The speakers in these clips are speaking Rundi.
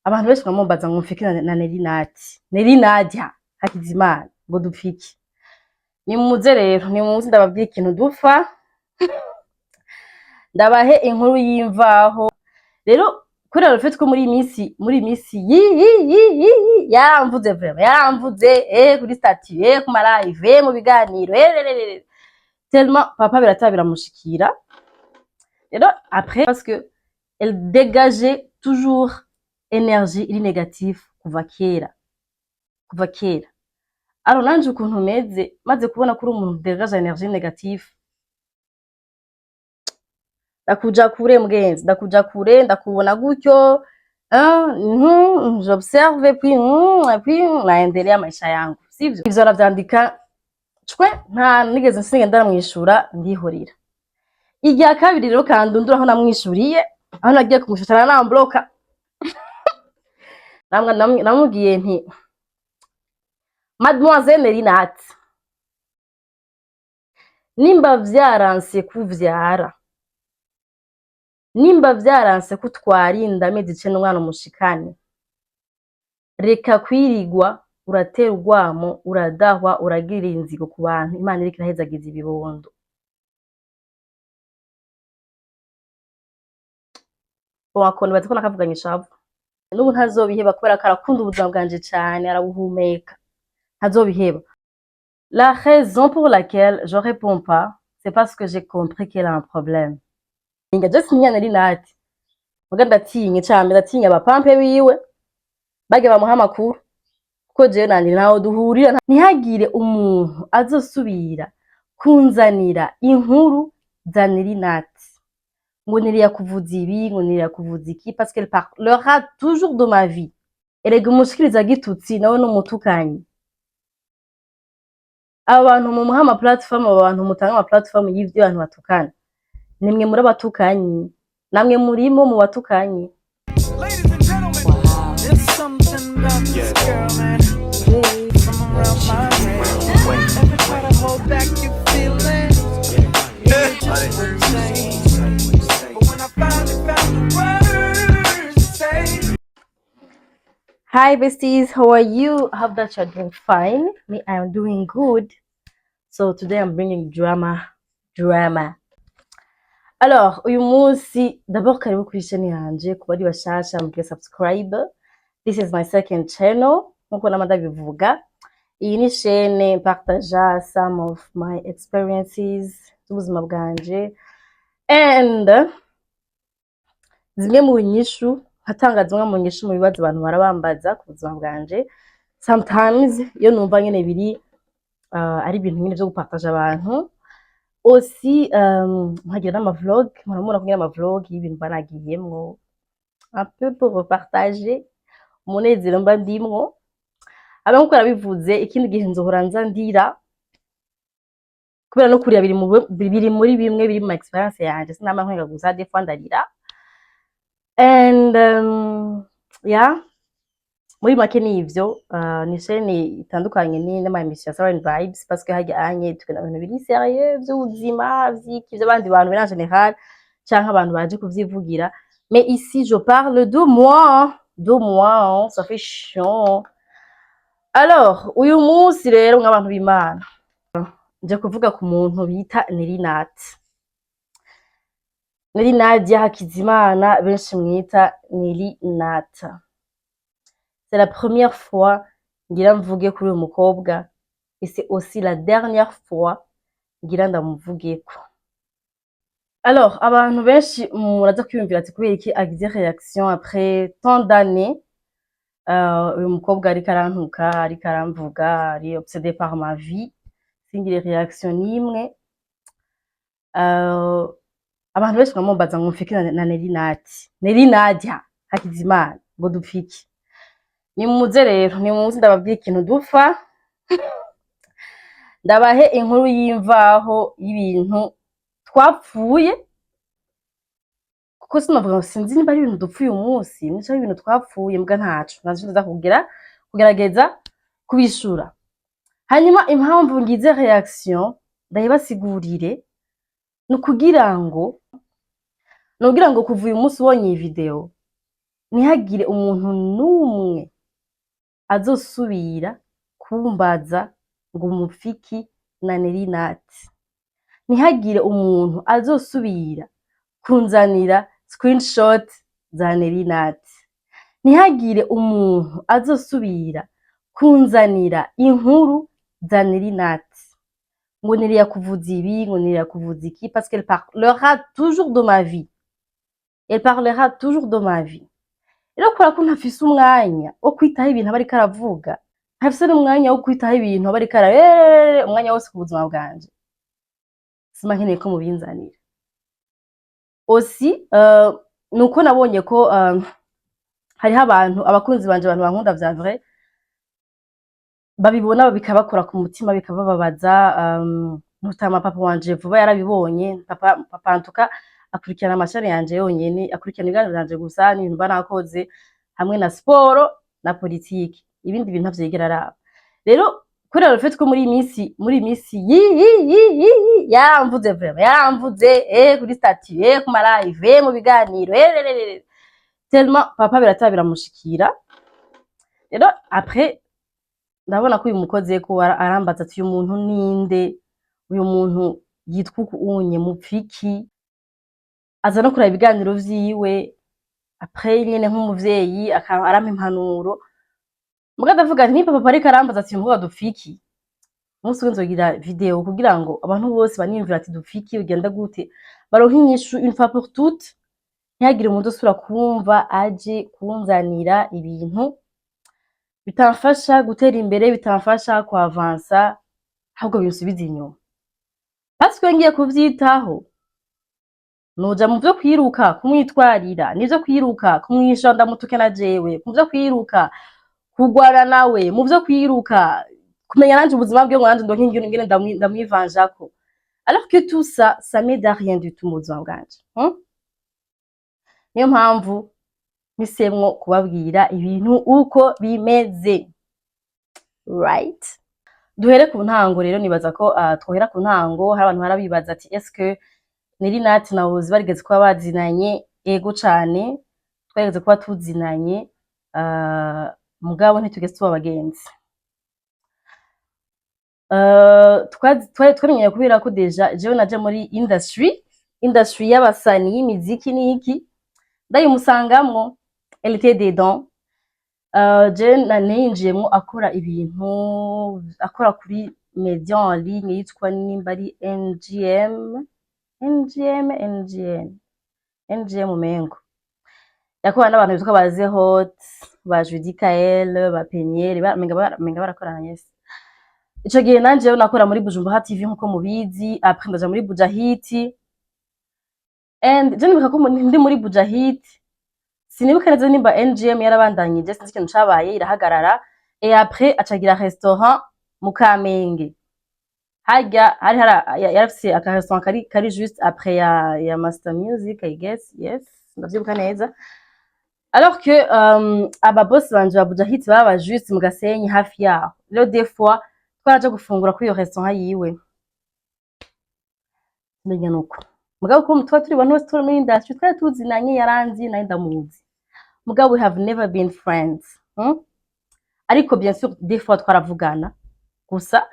Abantu benshi bamumbaza ngo mfike na Nelly Nat, Nelly Nadia Hakizimana, ngo dupfiki. Nimuze rero, nimuze ndababwira ikintu dupfa, ndabahe inkuru y'imvaho. Rero kubera le fait ko muri iyi minsi yaramvuze, vraiment yaramvuze, kuri statut, ku ma live, mu biganiro, tellement papa birataba biramushikira. Rero après, parce que elle dégageait toujours énergie iri négative kuva kera, kuva kera. Alors nanje ukuntu meze, maze kubona ko uri umuntu dégage énergie négative, ndakuja kure mugenzi, ndakuja kure, ndakubona gutyo, j'observe, puis et puis naendelea maisha yangu, sivyo? Ivyo aravyandika cwe, nta nigeze nsinge ndamwishura, ndihorera. Irya kabiri rero kandundura aho namwishuriye, aho nagiye kumushutana nambloka. Namubwiye nti: "Mademoiselle Nelly Nat, nimba vyaranse kuvyara, nimba vyaranse ko utwarinda amezi 9 umwana umushikane, reka kwirigwa uratera urwamo, uradahwa, uragira inzigo ku bantu Imana iriko irahezagiza ibibondo." Wakona bazi ko nakavuganye ishavu. N'ubu ntazobiheba kubera ko arakunda ubuzima bwanje cane, arabuhumeka, ntazobiheba. La raison pour laquelle je réponds pas, c'est parce que j'ai compris qu'elle a un problème. Ninga je sintinya Nelly Nat, muga ndatinya cane, ndatinya abapampe biwe barya bamuha amakuru, kuko jewe nanje ntaho duhurira. Ntihagire umuntu azosubira kunzanira inkuru za Nelly Nat, ngo Nelly yakuvuze ibi, ngo Nelly yakuvuze iki, parce qu'elle parlera toujours de ma vie. Erega umushikiriza gitutsi nawe n'umutukanyi. Aba bantu mumuha ama platform, aba bantu mutanga ama platform y'ivyo abantu batukana, nimwe muri abatukanyi, namwe murimo mu batukanyi. Ladies and gentlemen, there's something about this girl, man. From around my way. Ever try to hold back your feelings? It just wouldn't say. But when I finally found the words to say. Hi besties, how are you? I hope that you're doing fine. Me, I'm doing good. So today I'm bringing drama, drama. Alors, uyu munsi, d'abord karibu kuri chaîne yanje, ku bari bashasha mugire subscribe. This is my second channel, nkuko nama ndabivuga. Iyi ni chaîne partager some of my experiences z'ubuzima bwanje and zimwe mu nyishu, nkatanga zimwe mu nyishu mu bibazo abantu barabambaza ku buzima bwanje. Sometimes iyo numva nyene biri ari ibintu nyene vyo gupartager abantu. Aussi nkagira n'ama vlog, muramubona ko ngira ama vlog y'ibintu mba nagiyemwo, un peu pour partager umunezero mba ndimwo. Abe nkuko nabivuze, ikindi gihe nzohora nza ndira, kubera no kurira biri muri bimwe biri mu ma experience yanje. Sinama nkwenga gusa, des fois ndarira. And yeah, muri make ni ivyo. Ni chaîne itandukanye ni n'ama émission ya Siren Vibes, parce que harya anye tugenda ibintu biri sérieux vy'ubuzima, vy'iki, vy'abandi bantu biri en général, canke abantu baje kuvyivugira. Mais ici je parle de moi, de moi, hein, ça fait chiant. Alors uyu munsi rero, nk'abantu b'Imana, nje kuvuga ku muntu bita Nelly Nat, Nelly Nadia Hakizimana, benshi mwita Nelly Nat. C'est la première fois ngira mvuge kuri uyu mukobwa et c'est aussi la dernière fois ngira ndamuvugeko. Alors abantu benshi muraza kwiyumvira ati: "Kubera iki agize réaction après tant d'années? Uyu mukobwa ariko arantuka, ariko aramvuga, ari obsédé par ma vie, singire réaction n'imwe." Abantu benshi bamumbaza ngo mfike na Nelly Nat, Nelly Nadia Hakizimana, ngo dupfiki. Nimuze rero, nimuze ndababwira ikintu dupfa, ndabahe inkuru y'imvaho y'ibintu twapfuye, kuko sinavuga ngo sinzi niba ari ibintu dupfuye uyu munsi nico ari ibintu twapfuye, mbwa ntaco naco ndaza kugira kugerageza kubishura. Hanyuma impamvu ngize réaction ndayibasigurire, ni ukugira ngo kuva uyu munsi ubonye iyi video Ntihagire umuntu n'umwe azosubira kumbaza ngo mupfiki na Nelly Nat. Ntihagire umuntu azosubira kunzanira screenshot za Nelly Nat. Ntihagire umuntu azosubira kunzanira inkuru za Nelly Nat. Ngo Nelly yakuvuze ibi, ngo Nelly yakuvuze iki, parce qu'elle parlera toujours de ma vie. Elle parlera toujours de ma vie. Rero kubera ko ntafise umwanya wo kwitaho ibintu aba ariko aravuga, ntafise n'umwanya wo kwitaho ibintu aba ariko ara umwanya wose ku buzima bwanje. Simba nkeneye ko mubinzanira. Aussi, nuko nabonye ko hariho abantu, abakunzi banje, abantu bankunda vya vrai, babibona bikabakora ku mutima, bikabababaza. Notamment papa wanje vuba yarabibonye. Papa antuka akurikirana amashami yanje yonyene, akurikirana ibiganiro vyanje gusa n'ibintu mba nakoze hamwe na siporo na politiki, ibindi bintu ntavyo yigera araba. Rero kubera le fait ko muri iyi minsi yaramvuze, vraiment yaramvuze, kuri statut, ku ma live, mu biganiro, tellement papa birataba biramushikira. Rero après ndabona ko uyu mukozi ko arambaza ati: "Uyu muntu ninde? Uyu muntu yitwa uku unye mupfiki?" Aza no kuraba ibiganiro vyiwe. Après nyene nk'umuvyeyi arampa impanuro. Muga ndavuga nti: "Papa ariko arambaza ati: 'Uyu mukobwa dupfiki?' Umunsi umwe nzogira video kugira ngo abantu bose baniyumvira ati: 'Dupfiki?' Bigenda gute?" Baronke inyishu une fois pour toutes, ntihagire umuntu usubira kumva aje kunzanira ibintu bitamfasha gutera imbere, bitamfasha kuavansa, ahubwo binsubiza inyuma, parce que ngiye kuvyitaho noja mu vyo kwiruka kumwitwarira, nivyo kwiruka kumwisha ndamutuke na jewe, mu vyo kwiruka kugwana nawe, mu vyo kwiruka kumenya nanje ubuzima bwiwe ngo nanje ndonke ingene ndamwivanjako, alors que tout ça, ça m'aide à rien du tout mu buzima bwanje, Niyo mpamvu mpisemwo kubabwira ibintu uko bimeze, right? Duhere ku ntango. Rero nibaza ko twohera ku ntango. Hari abantu barabibaza ati: "Est-ce que Nelly Nat na Hosy barigeze kuba bazinanye?" Ego cane, twarigeze kuba tuzinanye, mugabo ntitugeze tuba abagenzi. Twari twamenyanye kubera ko déjà jewe naje muri industry y'abasani, y'imiziki n'iki, ndayimusangamwo. Elle était dedans. Je nayinjiyemwo akora ibintu, akora kuri media en ligne yitwa nimba ari NGM, NGM, NGN, NGM umengo. Yakorana n'abantu bitwa ba Zerot, ba Judy Kael, ba Peniel, umenga barakorana, yes. Ico gihe nanje rero nakora muri Bujumbura TV nkuko mubizi, après ndaja muri Bujahit. And je nibuka ko ndi muri Bujahit, sinibuka neza nimba NGM yarabandanyije, sinzi ikintu cabaye irahagarara. Et après acagira restaurant mu Kamenge. Harya hari yarafise aka restaurant kari juste après ya Master Music, I guess, yes, ndavyibuka neza. Alors que aba boss banje ba Bujahit baba juste mu Gasenyi hafi yaho. Rero des fois twaraja gufungura kuri iyo restaurant yiwe. Menya nuko. Mugabo ko tuba turi bantu bose turi muri industry, twari tuzinanye, yaranzi nawe ndamuzi. Mugabo we have never been friends. Ariko bien sûr des fois twaravugana. Gusa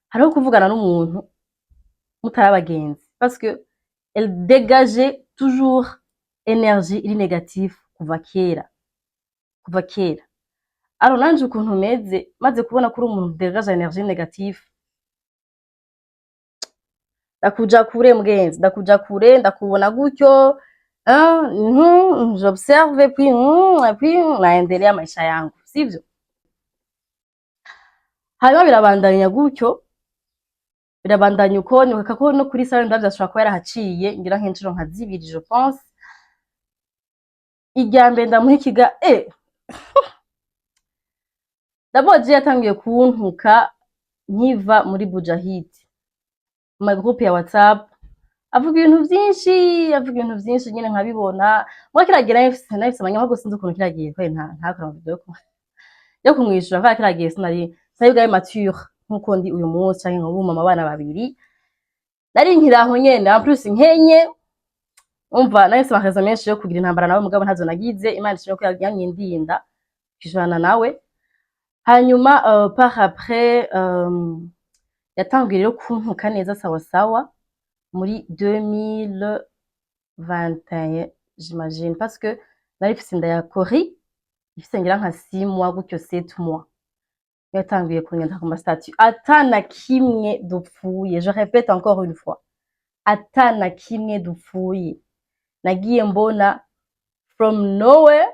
hariho kuvugana n'umuntu mutari abagenzi, parce que elle dégageait toujours énergie iri négative kuva kera, kuva kera. Alors nanje ukuntu meze, maze kubona ko uri umuntu dégage énergie négative, ndakuja kure mugenzi, ndakuja kure. Ndakubona gutyo, j'observe, puis et puis naendelea maisha yangu, sivyo? Hanyuma birabandanya gutyo, birabandanya uko. Nibuka ko no kuri salon ndavyo ashobora kuba yarahaciye ngira nk'incuro nka zibiri, je pense. Irya mbere ndamuha ikiga, d'abord je yatangiye kuntuka nkiva muri Bujahid, mu ma groupe ya WhatsApp, avuga ibintu vyinshi, avuga ibintu vyinshi nyene nkabibona. Mugabo kiriya gihe nari mfise amanyama, sinzi ukuntu kiriya gihe kweri ntakora ama video yo kumwishura, kubera kiriya gihe sinari bwabe mature nkuko ndi uyu munsi, canke ngo mama abana babiri. Nari nkiri aho nyene, en plus nkenye. Umva, nari mfise amaherezo menshi yo kugira intambara nawe, mugabo ntazo nagize. Imana ishimwe ko yanyindinda kwijana nawe. Hanyuma par après yatanguye rero kuntuka neza sawa sawa muri 2021, j'imagine, parce que nari mfise inda ya Kori ifise ngira nka 6 mois gutyo, 7 mois. Yatanguye kunyandika ku ma statut ata na kimwe dupfuye. Je répète encore une fois, ata na kimwe dupfuye. Nagiye mbona from nowhere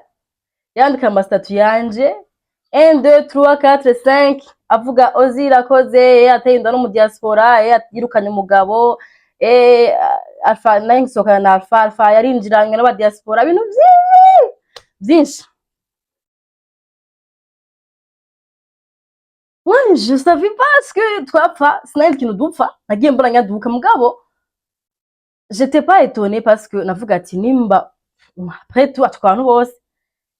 yandika ama statut yanje 1, 2, 3, 4, 5, avuga Ozi irakoze ateye inda no mu diaspora, yirukanye umugabo, Alpha naye ngisohokana na Alpha, Alpha yarinjiranywe n'aba diaspora, ibintu vyinshi vyinshi. Ouais, je savais pas ce que twapfa, sinari ikintu dupfa. Nagiye mbona nyaduka, mugabo j'étais pas étonnée parce que navuga ati nimba après tout atuka abantu bose,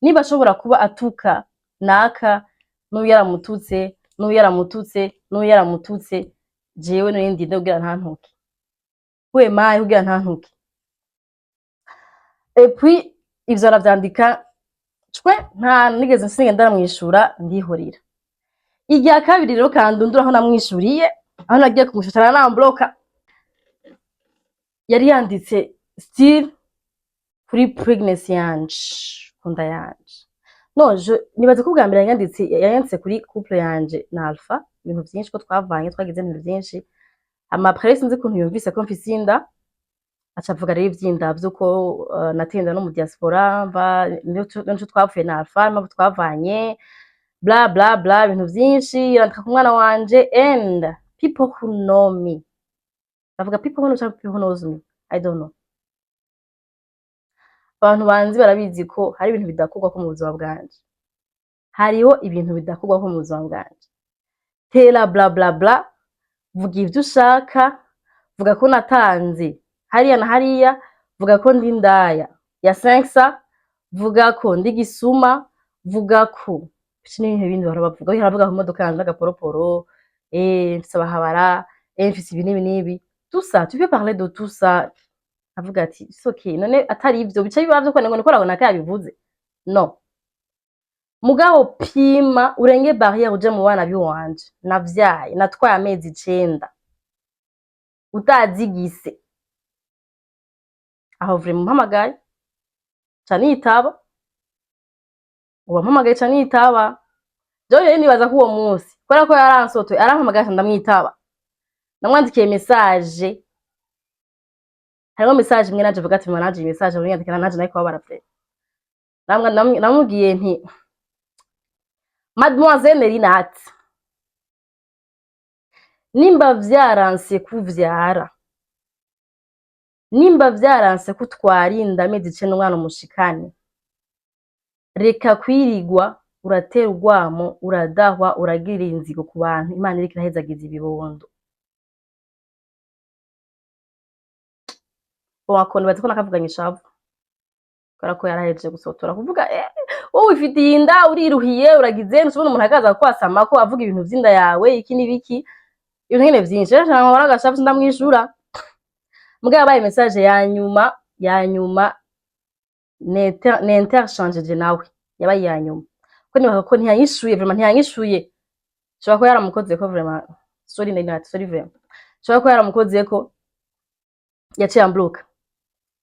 niba ashobora kuba atuka naka, n'uyu yaramututse, n'uyu yaramututse, n'uyu yaramututse, jewe none ndinde kugira ntantuke we mayi, kugira ntantuke? Et puis ivyo aravyandika cwe, nta nigeze nsinga ndaramwishura, ndihorera. Irya kabiri rero kandundura aho namwishuriye, aho nagiye kumushutana nambloka, yari yanditse still kuri pregnancy yanje, kunda yanje. No je nibaza ko bwa mbere yanditse kuri couple yanje na Alpha, ibintu vyinshi ko twavanye, twagize ibintu vyinshi. Hama après sinzi ukuntu yumvise ko mfise inda, aca avuga rero ivy'inda vy'uko nateye inda no mu diaspora, mva nico twapfuye na Alpha, impamvu twavanye, bla bla bla, ibintu vyinshi yandika ku mwana wanje. And people who know me, bavuga people who know canke people who knows me, I don't know, abantu banzi barabizi ko hari ibintu bidakorwa ko mu buzima bwanje. Hariho ibintu bidakorwa ko mu buzima bwanje. Tera bla bla bla, vuga ivyo ushaka, vuga ko natanze hariya na hariya, vuga ko ndi indaya ya 500, vuga ko ndi gisuma, vuga ko n'ibintu bindi bahora bavuga, bahora bavuga ku modoka yanje n'agaporoporo, mfise abahabara, mfise ibi n'ibi n'ibi, tout ça, tu peux parler de tout ça. Avuga ati it's okay, none atari ivyo bica biba vyo ngo niko naka yabivuze. No mugabo pima urenge barrière uje mu bana biwanje navyaye, natwaye amezi 9 utazigise. Aho vraiment umpamagaye ca nitaba, uwampamagaye ca nitaba. Jewe rero nibaza ko uwo munsi kubera ko yaransotoye, arampamagaye ca ndamwitaba. Namwandikiye message, hariho message imwe naje vuga ati nanje iyi message mwiyandikira nanje nayo kubabara pe. Namubwiye nti: "Mademoiselle Rinat, nimba vyaranse kuvyara, nimba vyaranse ko utwara amezi 9 umwana umushikane, reka kwirigwa uratera urwamo, uradahwa, uragira inzigo ku bantu Imana iriko irahezagiza ibibondo." Bon, nibaza ko nakavuganye ishavu kubera ko yarahejeje gusotora kuvuga wowe wifitiye inda, uriruhiye, uragize, ntushobora umuntu akaza kwasama ko avuga ibintu vy'inda yawe, iki n'ibiki, ibintu nyene vyinshi. Rero nkora agashavu, ndamwishura. Mugabo yabaye message ya nyuma, ya nyuma ninterchangeje nawe, yabaye iya nyuma, ko nibaza ko ntiyanyishuye vraiment, ntiyanyishuye. Shobora kuba yaramukozeko vraiment, sorry Nari, sorry vraiment, shobora kuba yaramukozeko. Yaciye ambloka,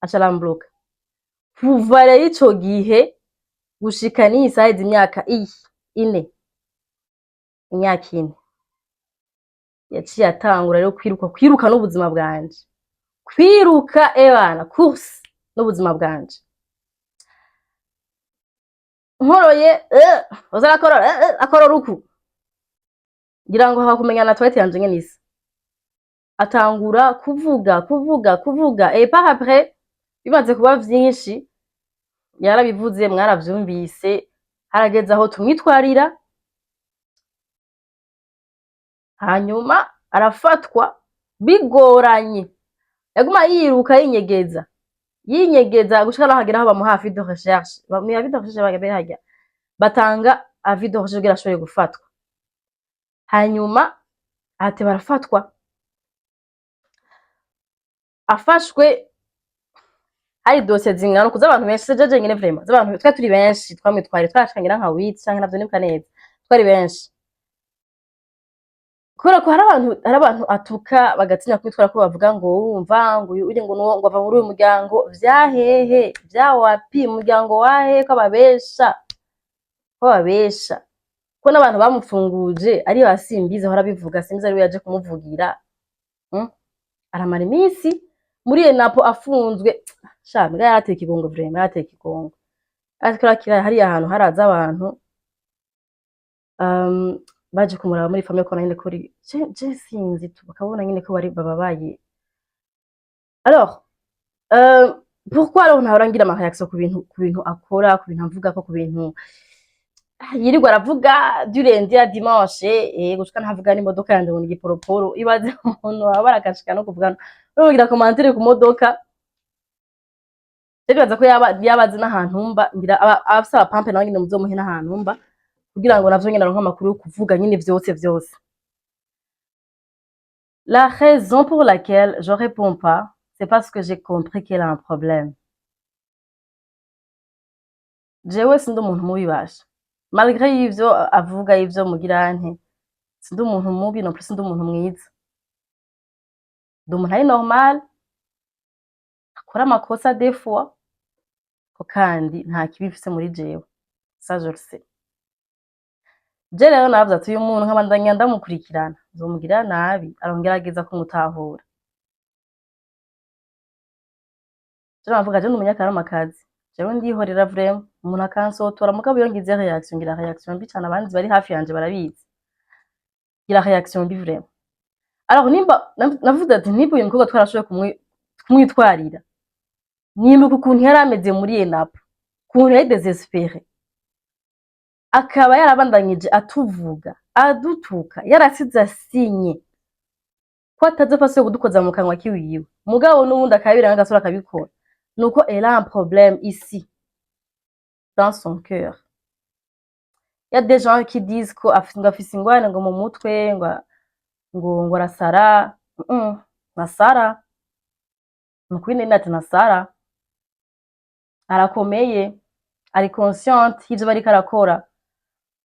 aca arambloka. Kuva rero ico gihe gushika n'iyi saha, izi imyaka iyi ine, imyaka 4, yaciye atangura rero kwiruka, kwiruka n'ubuzima bwanje, kwiruka ebana course n'ubuzima bwanje. Nkoroye uza arakorora, akorora uku ngira ngo hakumenya na toilette yanje ngene isa. Atangura kuvuga, kuvuga, kuvuga, et par après bimaze kuba vyinshi, yarabivuze, mwaravyumvise, harageze aho tumwitwarira, hanyuma arafatwa bigoranye. Yaguma yiruka, yinyegeza, yinyegeza, gushika naho hagera aho bamuha avis de recherche. Bamuha avis de recherche, bagabere harya batanga avis de recherche kugira ashobore gufatwa. Hanyuma arateba arafatwa. Afashwe, Hari dosiye zingana uku z'abantu benshi, si jewe nyene vraiment, z'abantu twari turi benshi twamwitwariye, twarashika nka huit canke navyo nibuka neza, twari benshi. Kubera ko hari abantu atuka bagatinya kwitwara, ko bavuga ngo urumva ngo uyu uri ngo nuwo ngo ava muri uyu muryango. Vyahehe? Vya wapi? Umuryango wahe? Ko ababesha, ko babesha, ko n'abantu bamufunguje ari ba Simbizi, ahora abivuga. Simbizi ariwe yaje kumuvugira, Aramara iminsi muri ENAPO afunzwe. Sha mbwa, yarateye ikigongo vraiment, yarateye ikigongo. Ariko kira hariya ahantu haraza abantu baje kumuraba muri famille, ko nyene kuri je sinzi tu, bakabona nyene ko bari bababaye. Alors pourquoi alors ntahora ngira ama réaction ku bintu akora, ku bintu avuga, ko ku bintu yirirwa aravuga du lundi à dimanche, gushika ntavuga n'imodoka yanje ngo ni igiporoporo? Ibaze umuntu waba arakashika no kuvuga no kugira commentaire ku modoka. Rero nibaza ko yaba azi n'ahantu mba, ngira abafise abapampe nawe nyene muzomuhe n'ahantu mba, kugira ngo navyo nyene aronke amakuru yo kuvuga nyene vyose vyose. La raison pour laquelle je réponds pas, c'est parce que j'ai compris qu'elle a un problème. Jewe sindi umuntu mubi basha, malgré y'ivyo avuga, y'ivyo mugira nte, sindi umuntu mubi non plus, sindi umuntu mwiza. Ndi umuntu ari normal, akora amakosa des fois, ko kandi nta kibi mfise muri jewe, ça je le sais. Je rero naravuze ati uyu muntu nkabandanya ndamukurikirana, nzomugirira nabi. Arongerageza kumutahura. Je navuga, je ndi umunyakaramakazi, jewe ndihorera vraiment, umuntu akansotora. Mugabo iyo ngize réaction, ngira réaction mbi cane. Abandi bari hafi yanje barabizi, ngira réaction mbi vraiment. Alors nimba navuze ati nimba uyu mukobwa twarashoboye kumwitwarira, nimbuka ukuntu yari ameze muri ENAPO, ukuntu yari désespéré, akaba yarabandanyije atuvuga, adutuka, yarasize asinye ko atazopfa asubiye kudukoza mu kanwa kiwiwe, mugabo n'ubundi akabiranga, agasubira akabikora, nuko elle a un problème ici dans son cœur. Il y a des gens qui disent ko ngo afise ingorane ngo mu mutwe, ngo arasara. Nasara nukuri nari ati nasara, arakomeye, ari consciente y'ivyo bariko arakora.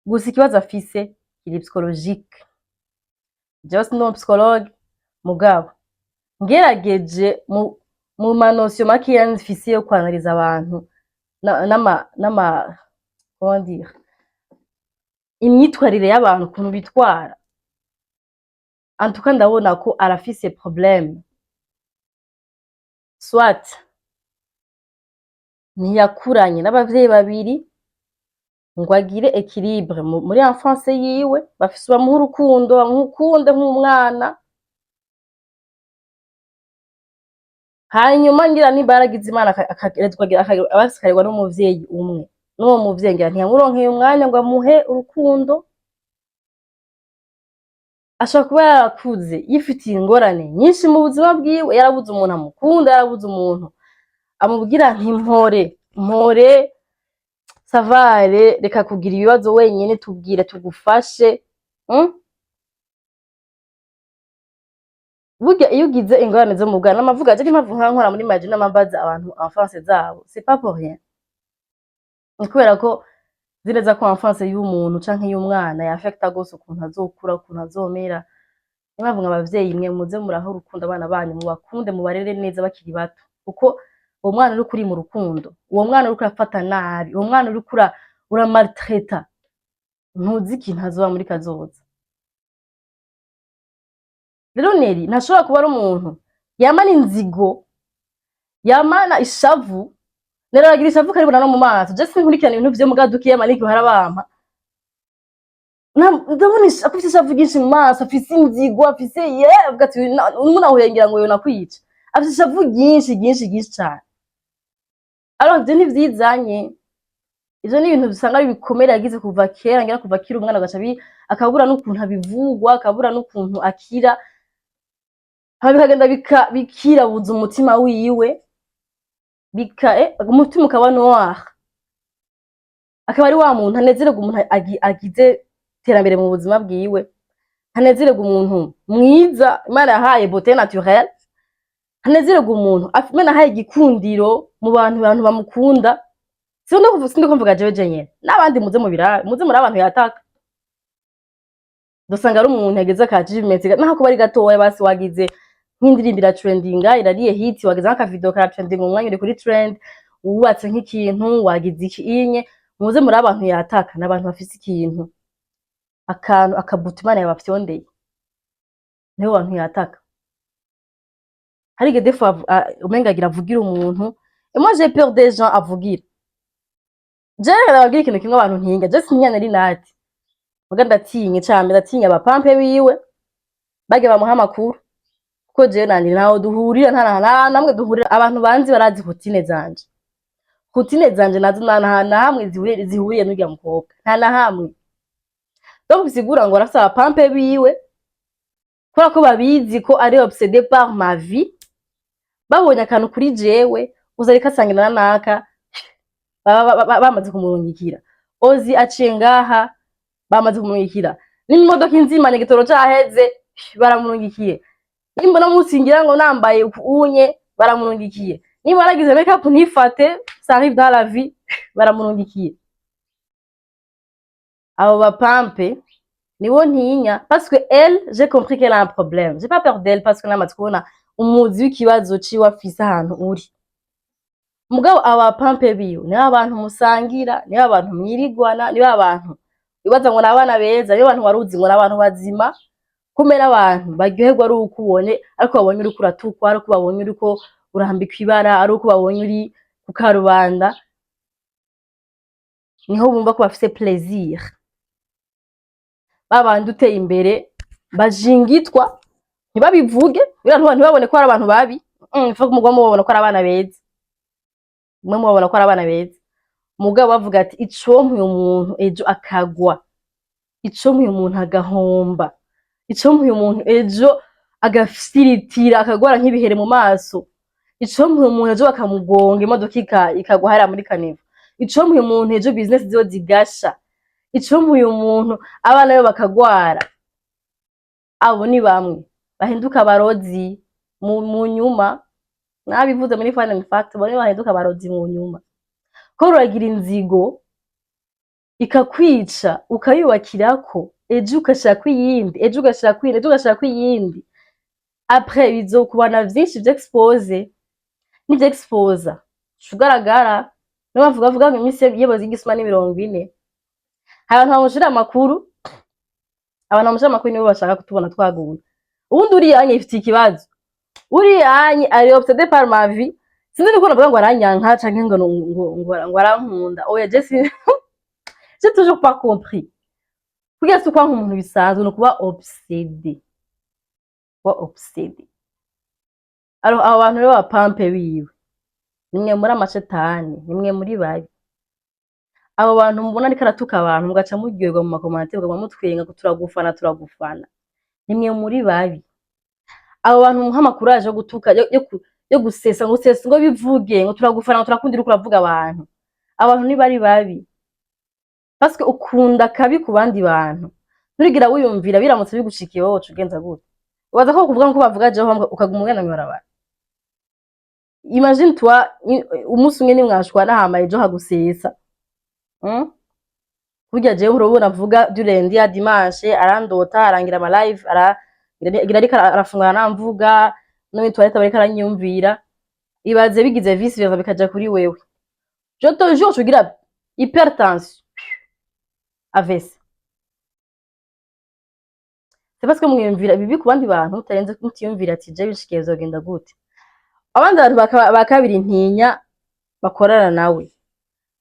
Gusa ikibazo afise kiri psychologique. Jewe sindi umu psychologue, mugabo ngerageje mu ma notions makeya mfise yo kwanaliza abantu n'ama comment dire, imyitwarire y'abantu, ukuntu bitwara, en tout cas ndabona ko arafise problème. Soit ntiyakuranye n'abavyeyi babiri ngo agire équilibre muri enfance yiwe, bafise bamuha urukundo, bamukunde nk'umwana. Hanyuma ngira nimba yaragize Imana akarerwa n'umuvyeyi umwe, n'uwo muvyeyi ngira ntiyamuronkeye umwanya ngo amuhe urukundo. Ashobora kuba yarakuze yifitiye ingorane nyinshi mu buzima bwiwe, yarabuze umuntu amukunda, yarabuze umuntu amubwira nti mpore mpore, savare, reka kugira ibibazo wenyene, tubwire tugufashe. Burya iyo ugize ingorane zo mu bwana, n'amavuga je impamvu nka nkora muri maji n'amambaza abantu enfance zabo, c'est pas pour rien. Ni kubera ko nzi neza ko enfance y'umuntu canke y'umwana yaffecta gose ukuntu azokura, ukuntu azomera. Niyo mpamvu mwa bavyeyi mwe, muze muraha urukundo abana banyu, mubakunde, mubarere neza bakiri bato, kuko uwo mwana uriko uri mu rukundo, uwo mwana uriko urafata nabi, uwo mwana uriko uramaltraita, ntuzi ikintu azoba muri kazoza. Rero Neri ntashobora kuba ari umuntu yamana inzigo, yamana ishavu. Neri aragira ishavu ukaribona no mu maso. Je sinkurikirana ibintu vyo mugaduki y'amaniki harabampa. Ndabona afise ishavu ryinshi mu maso, afise inzigo, afise ye avuga ati umuntu ngira ngo yonakwica. Afise ishavu ryinshi ryinshi ryinshi cane. Alors ivyo ntivyizanye, ivyo ni ibintu usanga ari ibikomere yagize kuva kera, ngira kuva akiri umwana, agaca akabura n'ukuntu abivugwa, akabura n'ukuntu akira, hama bikagenda bikirabuza umutima wiwe, bika umutima ukaba noir, akaba ari wa muntu anezererwa umuntu agize iterambere mu buzima bwiwe, ntanezererwa umuntu mwiza Imana yahaye beauté naturelle, ntanezererwa umuntu Imana yahaye igikundiro. Mu bantu bamukunda, sindi kuvuga jewe jenyene, n'abandi muze mubirabe, muze muri abantu yataka. Dusanga ari umuntu yagize aka achievement, naho kuba ari gatoya, basi wagize nk'indirimbo iratrendinga, irariye hit, wagize nk'aka video karatrendinga, umwanya uri kuri trend, wubatse nk'ikintu, wagize iki inye. Muze muri abantu yataka n'abantu bafise ikintu, akantu, akabuto Imana yabafyondeye, nibo bantu yataka. Hari igihe des fois umenga agira avugira umuntu, et moi j'ai peur des gens avugira. Jewe nababwira ikintu kimwe, abantu ntinga, je sintinya Nelly Nat, muga ndatinya icambere, ndatinya abapampe biwe bagiye bamuha amakuru, kuko jewe nanje ntaho duhurira, nta na namwe duhurira. Abantu banzi barazi routine zanje, routine zanje nazo nta na hamwe zihuriye n'urya mukobwa, nta na hamwe. Donc bisigura ngo arafise abapampe biwe, kubera ko babizi ko ari obsédé par ma vie. Babonye akantu kuri jewe, uza ariko asangira na naka, baba bamaze kumurungikira. Ozi aciye ngaha, bamaze kumurungikira. N'imodoka inzimanye, igitoro caheze, baramurungikiye. Nimbona munsi ngira ngo nambaye unye, baramurungikiye. Niba naragize make up ntifate, ça arrive dans la vie, baramurungikiye. Abo bapampe nibo ntinya, parce que elle, j'ai compris qu'elle a un problème. J'ai pas peur d'elle, parce que namaze kubona umuzi w'ikibazo ciwe afise ahantu uri. Mugabo aba bapampe biwe nibo abantu musangira, nibo abantu mwirigwana, nibo abantu wibaza ngo ni abana beza, nibo abantu waruzi ngo ni abantu bazima. Kumera abantu baryoherwa ari uko ubonye, ariko babonye uriko uratukwa, ari uko babonye uriko urambikwa ibara, ari uko babonye uri ku karubanda, niho bumva ko bafise plaisir. Babandi uteye imbere bajingitwa, ntibabivuge kugira ntibabone ko ari abantu babi. Faut mugwa mubabona ko ari abana beza, mwe mubabona ko ari abana beza, mugabo bavuga ati: "Icompa uyu muntu ejo akagwa, icompa uyu muntu agahomba, icompa uyu muntu ejo agafyiritira, akagwara nk'ibihere mu maso, icompa uyu muntu ejo bakamugonga, imodoka ikagwa hariya muri caniveau, icompa uyu muntu ejo business ziwe zigasha, icompa uyu muntu abana be bakagwara." Abo ni bamwe bahinduka abarozi mu nyuma. Mwabivuze muri Fun and Fact, bamwe bahinduka abarozi mu nyuma, ko ruragira inzigo ikakwica, ukayubakirako, ejo ugashirako iyindi, ejo ugashirako iyindi, ejo ugashirako iyindi. Après bizokubana vyinshi vyexpose, nivyexposa ugaragara. Niyo mpamvu bavuga ngo iminsi y'abazi y'igisuma ni 40. Hari abantu bamushira amakuru, abantu bamushira amakuru nibo bashaka kutubona twaguye. Ubundi uriya anye ifite ikibazo, uriya anye ari obsédé par ma vie. Sinzi niko navuga ngo aranyanka canke ngo arankunda. Oya, je si j'ai toujours pas compris. Kugira si ukwanka umuntu bisanzwe, ni ukuba obsédé, kuba obsédé. Alors abo bantu rero bapampe biwe, nimwe muri amashetani, nimwe muri babi. Abo bantu mubona ariko aratuka abantu, mugaca muryoherwa mu ma commentaires, mukaguma mutwenga ngo turagufana, turagufana, nimwe muri babi. Abo bantu muha ama courage yo gutuka, yo gusesa, ngo sesa, ngo bivuge, ngo turagufana, ngo turakunda uriko uravuga abantu. Abantu ni bari babi, parce que ukunda kabi ku bandi bantu. Nturigira wiyumvira biramutse bigushikiye wowe woca ugenza gute? Ubaza ko kuvuga nko bavuga jewe, ukaguma ugenda mw'ibarabara. Imagine toi, umunsi umwe nimwashwana, hama ejo hagusesa. Burya jewe urabona avuga du lundi à dimanche, arandota, arangira ama live, ara ariko arafungana, namvuga no muri toilette bariko aranyumvira. Ibaze bigize vice versa, bikaja kuri wewe. Je te jure, tugira hypertension, AVC. C'est parce que mwiyumvira bibi ku bandi bantu, mutarenze mutiyumvira ati: "Je bishikiye bizogenda gute?" Abandi bantu ba kabiri ntinya bakorana nawe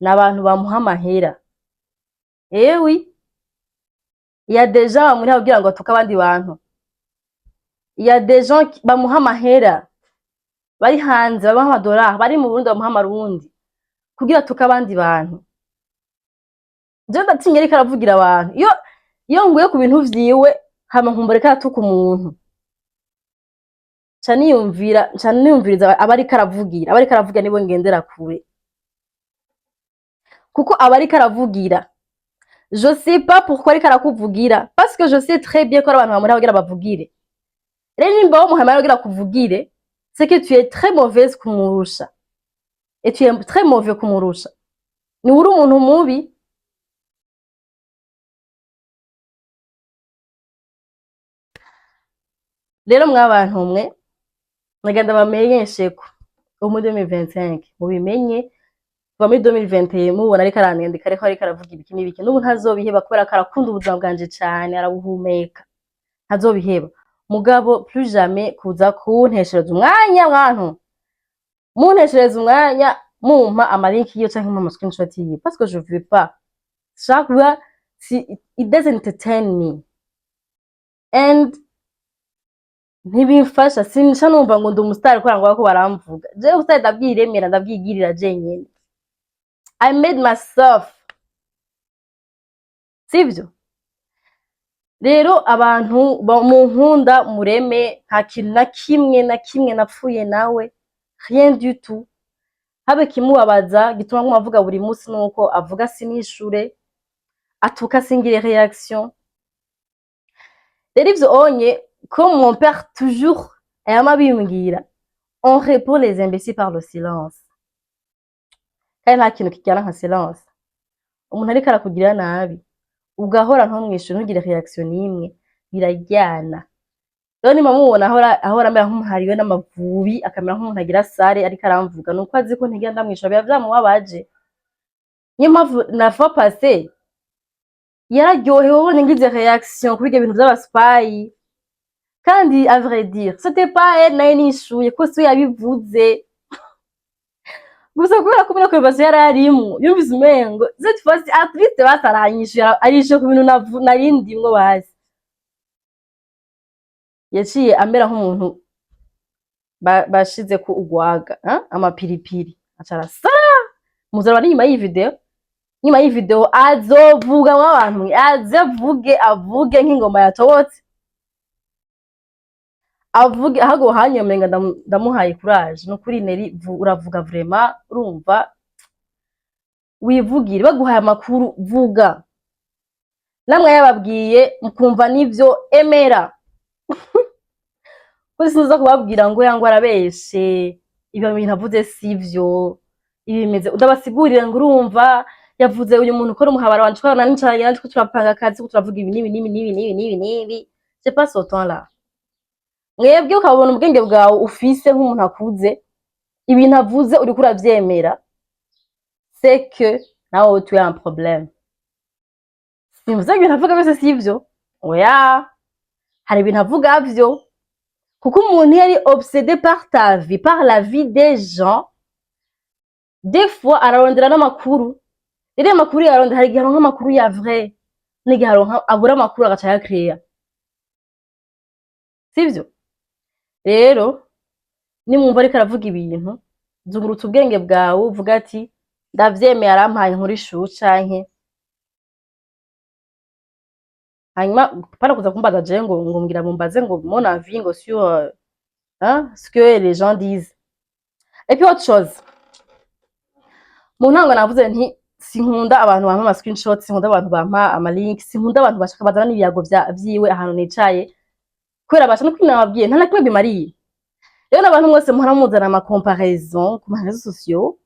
ni abantu bamuha amahera. Ewi, il y a des gens bamuha kugira ngo atuke abandi bantu. Il y a des gens bamuha amahera bari hanze, bamuha amadolari, bari mu Burundi bamuha amarundi kugira atuke abandi bantu. Je ndatinya ariko aravugira abantu. Iyo nguye ku bintu vyiwe, hama nkumva ariko aratuka umuntu, nca niyumvira, nca niyumviriza aba ariko aravugira. Aba ariko aravugira nibo ngendera kure, kuko aba ariko aravugira, je sais pas pourquoi ariko arakuvugira, parce que je sais très bien ko ari abantu bamuriha kugira bavugire. Rero nimba bamuha amahera kugira akuvugire, c'est que tu es très mauvaise kumurusha. Et tu es très mauvais kumurusha. Ni uri umuntu mubi. Rero mwabantu mwe, nagenda bamenyeshe ko ubu muri 2025 mubimenye, kuva muri 2021 mubona ariko aranyandika, ariko aravuga ibiki n'ibiki, n'ubu ntazobiheba kubera ko arakunda ubuzima bwanje cane, arabuhumeka, ntazobiheba. Mugabo plus jamais kuza kunteshereza umwanya, mwantu munteshereza umwanya, mumpa amalinki yiwe canke mumpa ama screenshot yiwe, parce que je veux pas. Shaka kuba si it doesn't entertain me and ntibimfasha. Sinsha numva ngo ndi umusitari kubera ngo bariko baramvuga. Jewe ubusitari ndabwiremera, ndabwigirira jenyene. I made myself, sivyo? Rero abantu munkunda mureme, nta kintu na kimwe na kimwe napfuye nawe, rien du tout. Habe kimubabaza gituma nguma avuga buri munsi nuko avuga sinishure, atuka singire réaction. Rero ivyo onye, comme mon père toujours yama abimbwira, on répond les imbéciles par le silence. Kandi nta kintu kijyana nka silence. Umuntu ariko arakugirira nabi, ugahora ntumwishure, ntugire réaction n'imwe, biraryana. Rero nimba mubona ahora amera nk'umuntu hariwe n'amavubi, akamera nk'umuntu agira sare ariko aramvuga, nuko azi ko ntigera ndamwishura, biba vyamubabaje. Niyo mpamvu na fois passée yararyohewe ubonye ngize réaction kuri ivyo bintu vy'abaspayi. Kandi à vrai dire, c'était pas elle nayo nishuye ko siwe yabivuze gusa, kubera ko muri conversation yari arimwo, yumvise umengo cette fois at least basi aranyishuye, arishuye ku bintu nari ndimwo. Basi yaciye amera nk'umuntu bashizeko urwaga, hein? Amapiripiri, aca arasara. Muzaraba n'inyuma y'iyi video, nyuma y'iyi video azovuga abantu mwe, aze avuge, avuge nk'ingoma yatobotse, avuge. Ahubwo hanyuma umenga ndamuhaye courage. Nukuri Neri, uravuga vraiment, urumva wivugire. Baguhaye amakuru, vuga. Namwe yababwiye mukumva nivyo, emera ko sinza kubabwira ngo yangwa arabeshe, ibyo bintu avuze sivyo, ibi bimeze, udabasigurire ngo urumva yavuze uyu muntu ukora umuhabara wanje, twarana nicaranye natwe, turapanga akazi, ko turavuga ibi n'ibi n'ibi n'ibi n'ibi n'ibi n'ibi. C'est pas ce temps là. Mwebwe ukabona ubwenge bwawe ufise nk'umuntu akuze, ibintu avuze uriko uravyemera, c'est que nawe tu as un problème. Simvuze ngo ibintu avuga byose sivyo, oya, hari ibintu avuga vyo, kuko umuntu iyo ari obsédé par ta vie, par la vie des gens, des fois ararondera n'amakuru. Rero ayo makuru yarondera, hari igihe aronka amakuru ya vrai n'igihe aronka abura amakuru agaca ayakereya, sivyo? Rero nimwumva ariko aravuga ibintu, zungurutsa ubwenge bwawe, uvuga ati ndavyemeye, arampaye inkuru ishu canke. Hanyuma pana kuza kumbaza jewe ngo mbwira, mumbaze ngo mon avis ngo sur hein, ce que les gens disent. Et puis autre chose, mu ntango navuze nti sinkunda abantu bampa ama screenshot, sinkunda abantu bampa ama link, sinkunda abantu bashaka bazana n'ibiyago vyiwe ahantu nicaye, kubera basha no kwinababwiye nta na kimwe bimariye. Rero n'abantu mwese muhora muzana ama comparaison ku ma réseaux sociaux,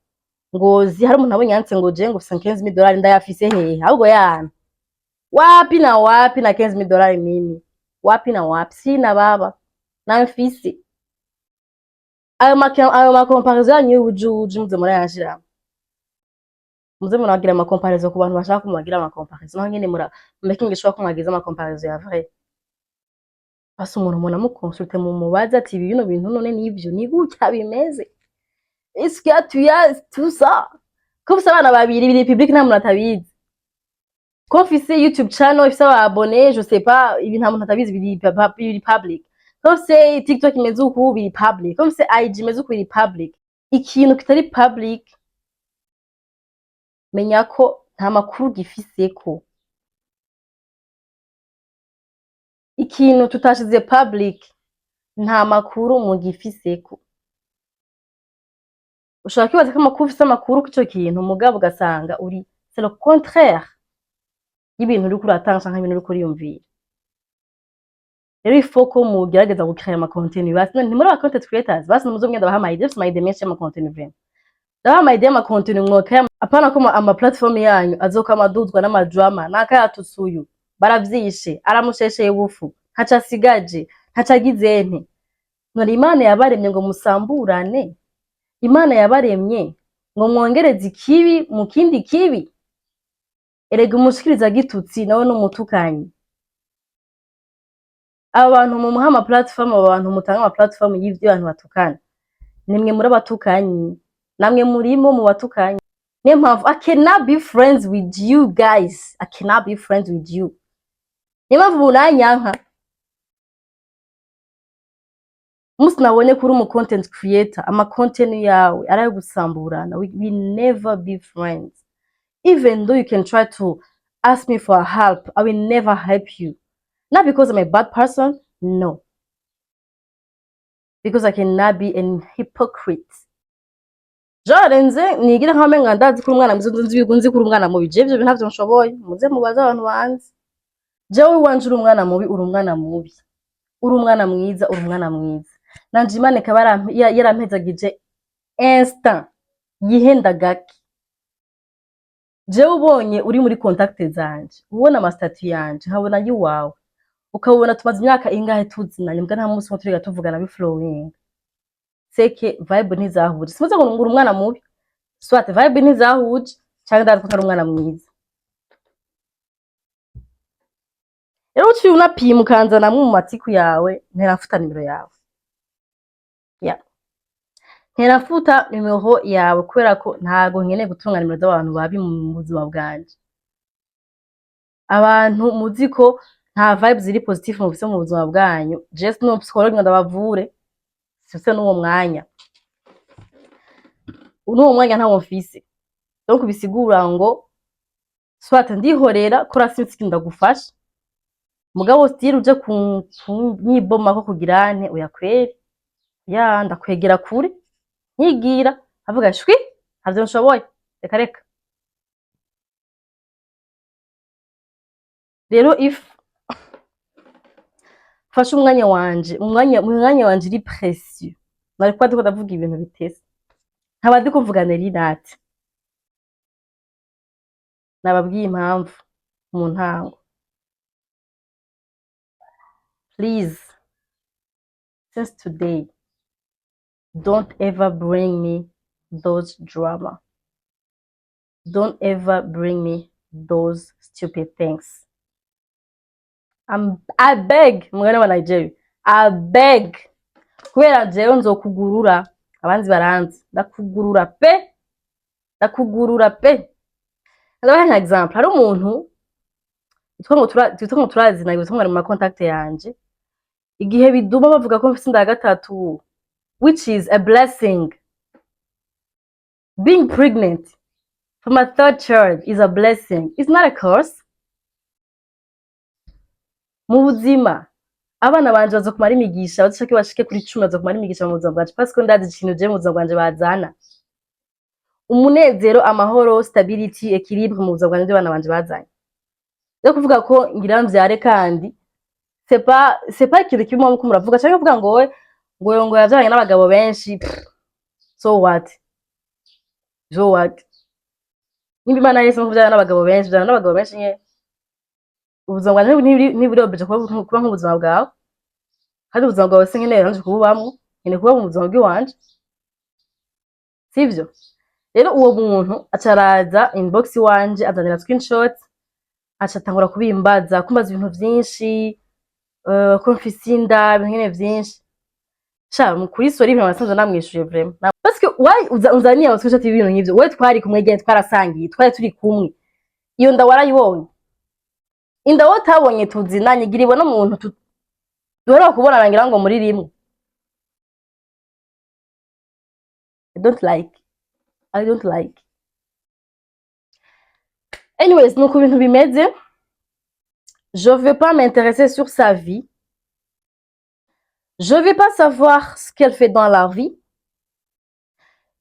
ngo zi hari umuntu abonye yanditse ngo je ngo 15,000 dollars ndayafise hehe? Ahubwo yana wapi na wapi na 15,000 dollars? Mimi wapi na wapi, sina baba na mfise. Ayo ma comparaison yanyu y'ubujuju, muze murayanshiramo, muze muragira ama comparaison ku bantu bashaka ko mubagira ama comparaison. Naho nyene mura making sure ko mwagize ama comparaison ya vrai. Basi umuntu munamukonsulte, mumubaze ati ibi bino bintu none nivyo, ni gutya bimeze, est-ce que tu as tout ça? Ko mfise abana babiri, biri public, nta muntu atabizi. Ko mfise YouTube channel ifise aba abonnés, je sais pas, ibi nta muntu atabizi, biri public. Ko mfise TikTok imeze uku, biri public. Ko mfise IG imeze uku, biri public. Ikintu kitari public, menya ko nta makuru gifiseko. Ikintu tutashize public, nta makuru mugifiseko. Ushobora kwibaza ko amakuru ufise amakuru kw'ico kintu, mugabo ugasanga uri c'est le contraire y'ibintu uriko uratanga canke ibintu uriko uriyumvira. Rero il faut ko mugerageza gucréer ama contenu. Basi ntimuri aba content creators, basi nimuzogenda baha ama idée, mufise ama idée menshi y'ama contenu vraiment. Ndabaha ama idea y'ama contenu mwokaya, apana ko ama platform yanyu azokama aduzwa n'ama drama. Nakayatutse uyu, baravyishe, aramushesheye ubufu, ntaco asigaje, ntaco agize nte. None Imana yabaremye ngo musamburane? Imana yabaremye ngo mwongereze ikibi mu kindi kibi? Erega umushikiriza gitutsi nawe n'umutukanyi. Aba bantu mumuha ama platform, aba bantu mutanga ama platform y'ivyo abantu batukana, nimwe muri abatukanyi, namwe murimo mu batukanyi. Niyo mpamvu I cannot be friends with you guys. I cannot be friends with you. Niyo mpamvu munanyanka. Umunsi nabonye kuri umu content creator, ama content yawe arayo gusamburana, we never be friends. Even though you can try to ask me for help, I will never help you. Not because I'm a bad person, no, because I cannot be an hypocrite. Genre nze nigira nkaho umenga ndazi ko uri umwana mwiza, nzi ko uri umwana mubi. Jewe ivyo bintu ntavyo nshoboye. Muze mubaze abantu banzi. Jewe iwanje, uri umwana mubi, uri umwana mubi, uri umwana mwiza, uri umwana mwiza. Nanje Imana ikaba yarampezagije instant yihenda gake. Jewe ubonye uri muri contact zanje, ubona ama statut yanje, nkabona yiwawe, ukabona tumaze imyaka ingahe tuzinanye, mbwa nta munsi umwe turiga tuvugana biflowing, seke vibe ntizahuje. Simuze ngo ngura umwana mubi, soit vibe ntizahuje canke ndazi ko atari umwana mwiza. Rero uciye unapima ukanzanamwo mu matiku yawe, ntera mfuta nimero yawe. Yeah. Ntera mfuta nimero yawe kubera ko ntago nkeneye gutunga nimero z'abantu babi mu buzima bwanje. Abantu muzi ko nta vibes ziri positive mufise mu buzima bwanyu, je sindi psychologue ngo ndabavure, sifise n'uwo mwanya. N'uwo mwanya ntawo mfise. Donc bisigura ngo soit ndihorera kora sinzi ndagufasha, mugabo still uje kunyibomako kugira nte? Oya kweri, ya ndakwegera kure nkigira avuga shwi, ntavyo nshoboye, reka reka. Rero if mfashe umwanya wanje, umwanya wanje uri précieux, nari kuba ndiko ndavuga ibintu bitese, nkaba ndiko mvuga Nerinati. Nababwiye impamvu mu ntango. Please, since today, don't ever bring me those drama, don't ever bring me those stupid things. I beg, mugani wa Nigeria, I beg. Kubera jewe nzokugurura, abanzi baranzi, ndakugurura pe, ndakugurura pe. Ndabaha nka example, hari umuntu twitwa ngo turazina, witwa ngo ari mu ma contact yanje. Igihe biduma bavuga ko mfise inda ya gatatu, which is a blessing. Being pregnant for my third child is a blessing, it's not a curse. Mu buzima, abana banje bazokumara imigisha, bazishake bashike kuri 10, bazokumara imigisha mu buzima bwanje, parce que ndazi ikintu je mu buzima bwanje bazana: umunezero, amahoro, stability, équilibre mu buzima bwanje. Abana banje bazanye rero kuvuga ko ngira mvyare, kandi c'est pas ikintu kimwe muko muravuga, canke kuvuga ngo we ngo yavyaranye n'abagabo benshi. Pff, so what, so what? Nimba Imana yahisemo kuvyara n'abagabo benshi, vyara n'abagabo benshi nye. Ubuzima bwanje ntiburi obligé kuba nk'ubuzima bwawe, kandi ubuzima bwawe sinkeneye nanje kububamwo, nkeneye kuba mu buzima bw'iwanje, sivyo? Rero uwo muntu aca araza inbox iwanje, azanira screenshot, aca atangura kubimbaza, kumbaza ibintu vyinshi, ko mfise inda, ibintu nyene vyinshi. Sha kuri sorry, ibintu nasanze namwishuye vraiment. Parce que why unzaniye ama screenshot y'ibintu nk'ivyo? Wowe twari kumwe gene, twarasangiye, twari turi kumwe, iyo nda warayibonye? Inda wowe utabonye tuzinanye, gira ibone umuntu duheruka kubonana ngira ngo muri rimwe. I don't like, I don't like. Anyways, nuko ibintu bimeze. Je vais pas m'intéresser sur sa vie, je vais pas savoir ce qu'elle fait dans la vie.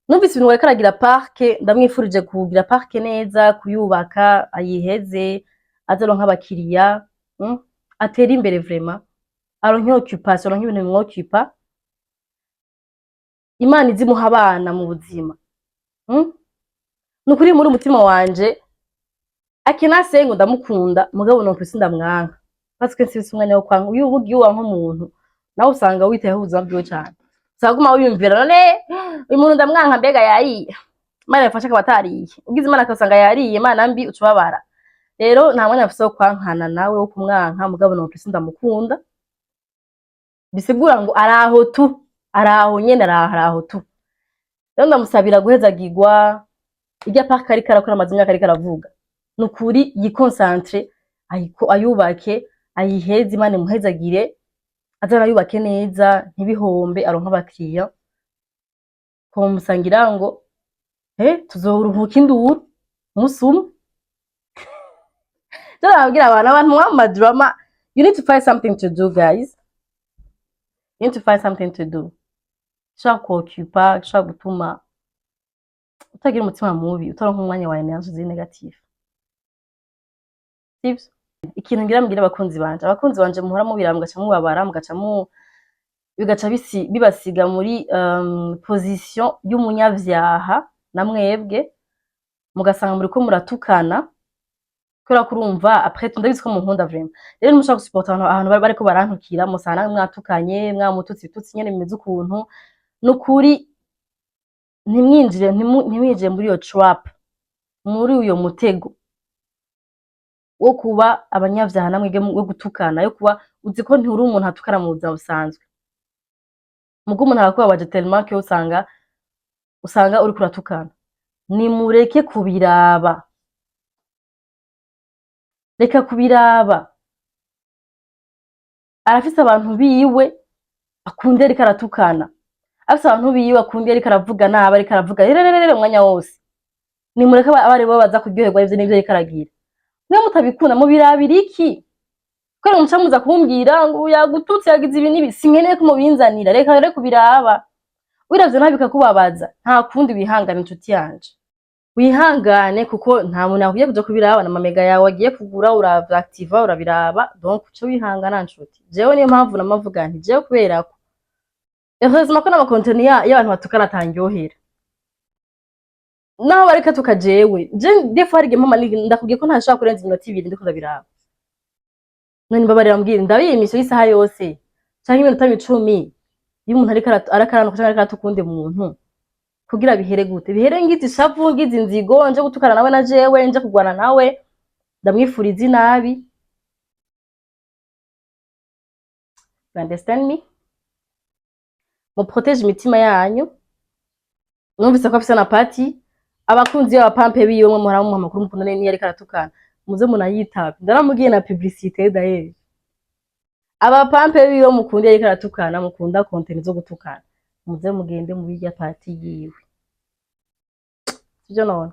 Numvise ibintu bariko aragira parke, ndamwifurije kugira parke neza, kuyubaka ayiheze, aze aronke abakiriya, atere imbere vraiment, aronke occupation, aronke ibintu bimwokipa. Imana izimuha abana mu buzima. Ni ukuri, muri umutima wanje akinase ngo ndamukunda, mugabo non plus ndamwanka, parce que nsifise umwanya wo kwanka. Uyu ubugiye uwanka umuntu, nawe usanga witayeho ubuzima bwiwe cane, usanga uguma wiyumvira: none uyu muntu ndamwanka, mbega yariye? Imana yafashe akaba atariye, ugize Imana akasanga yariye, Imana mbi, uca ubabara. Rero nta mwanya mfise wo kwankana nawe, wo kumwanka, mugabo non plus ndamukunda. Bisigura ngo araho tu, araho nyene, araho, araho tu. Rero ndamusabira guhezagirwa. Irya parc ariko arakora, amaze imyaka ariko aravuga, nukuri yiconcentre, ayubake, ayiheze. Imana imuhezagire, aze arayubake neza, ntibihombe, aronke abakiriya. Komusangira ngo tuzoruhuka induru umunsi umwe. Rero nababwira abantu mwama drama, you need to find something to do, guys. You need to find something to do gishobora kuoccupa, gishobora gutuma utagira umutima mubi, utaronka umwanya wa énergie ziri négative, sivyo? Ikintu ngira mbwira abakunzi banje, abakunzi banje muhora mubira, mugaca mubabara, mugaca mu bigaca bibasiga muri position y'umunyavyaha, na mwebwe mugasanga muriko muratukana kubera ko urumva, après tout ndabizi ko munkunda vraiment. Rero ntimushobora gusupporta ahantu bariko barantukira, musanga mwatukanye, mwamututse ibitutsi nyene bimeze ukuntu. Nukuri ntimwinjire, ntimwinjire muri iyo trap, muri uyo mutego wo kuba abanyavyaha namwebwe, wo gutukana, yo kuba uzi ko nturi umuntu atukana mu buzima busanzwe, mugo umuntu arakubabaje tellement que usanga uriko uratukana. Nimureke kubiraba, reka kubiraba. Arafise abantu biwe akunda ariko aratukana, afise abantu biwe akunda ariko aravuga nabi, ariko aravuga rererere umwanya wose. Nimureke abe aribo baza kuryoherwa ivyo n'ivyo ariko aragira. Mwe mutabikunda, mubirabira iki? Kubera muca muza kumbwira ngo yagututse, yagize ibi n'ibi, sinkeneye ko mubinzanira. Reka rero kubiraba. Wiravye nabi bikakubabaza, nta kundi, wihangane inshuti yanje, wihangane, kuko nta muntu akwiye kuja kubiraba. Na mamega yawe agiye kugura, uravyactiva, urabiraba, donc uce wihangana nshuti. Jewe niyo mpamvu namavuga nti jewe kubera ko heureusement ko n'amacontenu y'abantu batukana atandyohera, naho bareka tuka. Jewe je des fois hari igihe mpama ndakubwiye ko ntashobora kurenza iminota 2 ndiko ndabiraba. None mbabarira mbwira, ndabiye émission y'isaha yose canke iminota 10 iyo umuntu ariko arakaranuka canke ariko aratuka uwundi muntu, kugira bihere gute? Bihere ngize ishavu, ngize inzigo, nje gutukana nawe, na jewe nje kugwana nawe, ndamwifuriza inabi. You understand me? Muprotège imitima yanyu. Numvise ko afise na party, abakunzi b'abapampe biwe, mwe muhora mumuha amakuru, mukundane niyo ariko aratukana, muze munayitabe. Ndaramubwiye na publicité d'ailleurs. Abapampe biwe mukunda ariko aratukana, mukunda contenu zo gutukana, muze mugende mu birya party yiwe, sivyo? None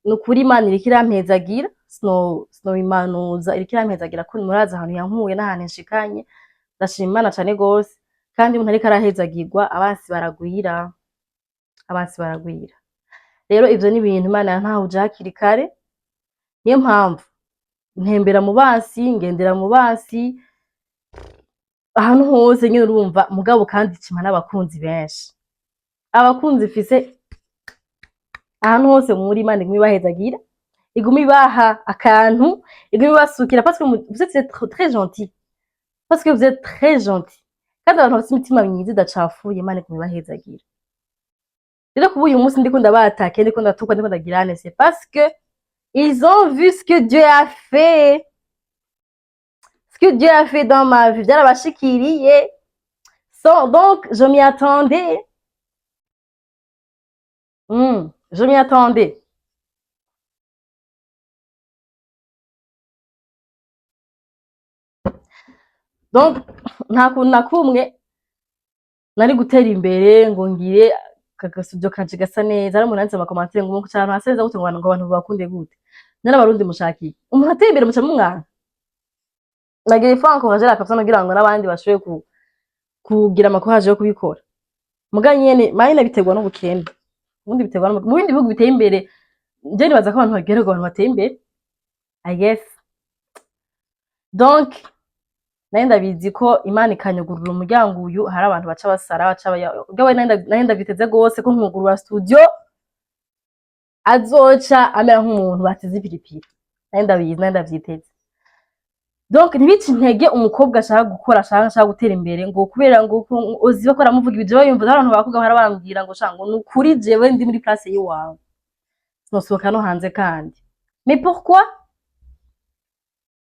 ni ukuri, Imana iriko irampezagira, sinobimanuza, iriko irampezagira ko murazi ahantu yankuye n'ahantu nshikanye. Ndashima Imana cane gose. Kandi umuntu ariko arahezagirwa, abansi baragwira, abansi baragwira. Rero ivyo ni ibintu Imana yantahuje hakiri kare. Niyo mpamvu ntembera mu bansi, ngendera mu bansi ahantu hose nyene, urumva. Mugabo kandi cima n'abakunzi benshi, abakunzi mfise ahantu hose muri, Imana igume ibahezagira, igume ibaha akantu, igume ibasukira, parce que vous êtes très gentil, parce que vous êtes très gentil. Kandi abantu bafite imitima myiza idacafuye, Imana igume ibahezagira. Rero kuba uyu munsi ndiko ndabatake, ndiko ndatukwa, ndiko ndagirane, c'est parce que ils ont vu ce que Dieu a fait, ce que Dieu a fait dans ma vie, byarabashikiriye. So, donc je m'y attendais. Je m'y attendais. Donc nta kuntu na kumwe nari gutera imbere ngo ngire akagastudio kanje gasa neza. Ari umuntu yanditse amacommentaires ngo ahantu hasa neza gute, ngo abantu bakunde gute? None Abarundi mushakiye umuntu ateye imbere, muca mumwanka. Nagira il faut encourager la personne kugira ngo n'abandi bashobore kugira amacourage yo kubikora. Muga nyene mahina biterwa n'ubukene, ubundi biterwa mu bindi bihugu biteye imbere. Nje nibaza ko abantu baryoherwa abantu bateye imbere, I guess. Donc nari ndabizi ko Imana ikanyugurura umuryango uyu, hari abantu baca basara, baca baya. Ubwo nari ndavyiteze gose ko nkugurura studio. Azoca amera nk'umuntu bateze ipiripiri. Nari ndabizi, nari ndavyiteze. Donc ntibice intege umukobwa ashaka gukora, ashaka gutera imbere, ngo kubera ngo uzi ko aramuvuga ibyo yumva. Abantu bakobwa barabambwira ngo sha, ngo nukuri jewe ndi muri place yiwawe sinosohoka no hanze. Kandi mais pourquoi?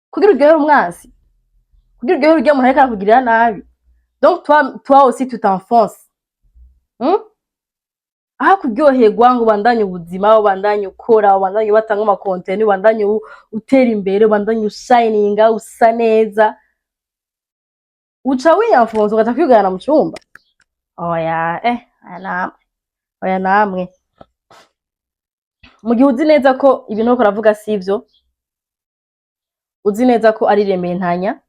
Kugira uryohere umwansi, kugira uryohere urya muntu ariko arakugirira nabi. Donc toi aussi tu t'enfonces, Aho kuryoherwa ngo ubandanye ubuzima, ubandanye ukora, ubandanye batanga ama content, ubandanye utera imbere, ubandanye ushininga, usa neza, uca wiyanfonza ugaca kwigana mu cumba. Oya, oya namwe, oya namwe. Mu gihe uzi neza ko ibintu uriko uravuga sivyo, uzi neza ko ari rementanya,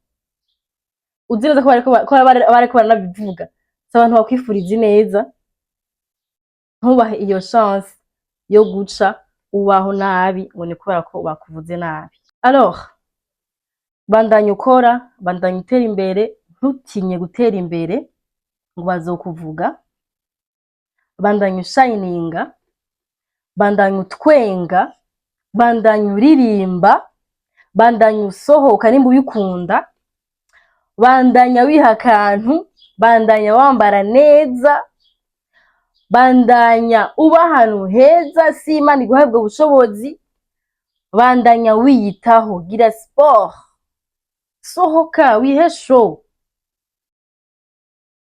uzi neza ko bariko baranabivuga, si abantu bakwifuriza ineza, ntubahe iyo chance yo guca ubaho nabi ngo ni kubera ko bakuvuze nabi. Alors bandanya ukora, bandanya utera imbere, ntutinye gutera imbere ngo bazokuvuga. Bandanya ushininga, bandanya utwenga, bandanya uririmba, bandanya usohoka nimba ubikunda, bandanya wiha akantu, bandanya wambara neza, bandanya uba ahantu heza si Imana iguhaye ubwo bushobozi, bandanya wiyitaho, gira sport, sohoka, wihe show.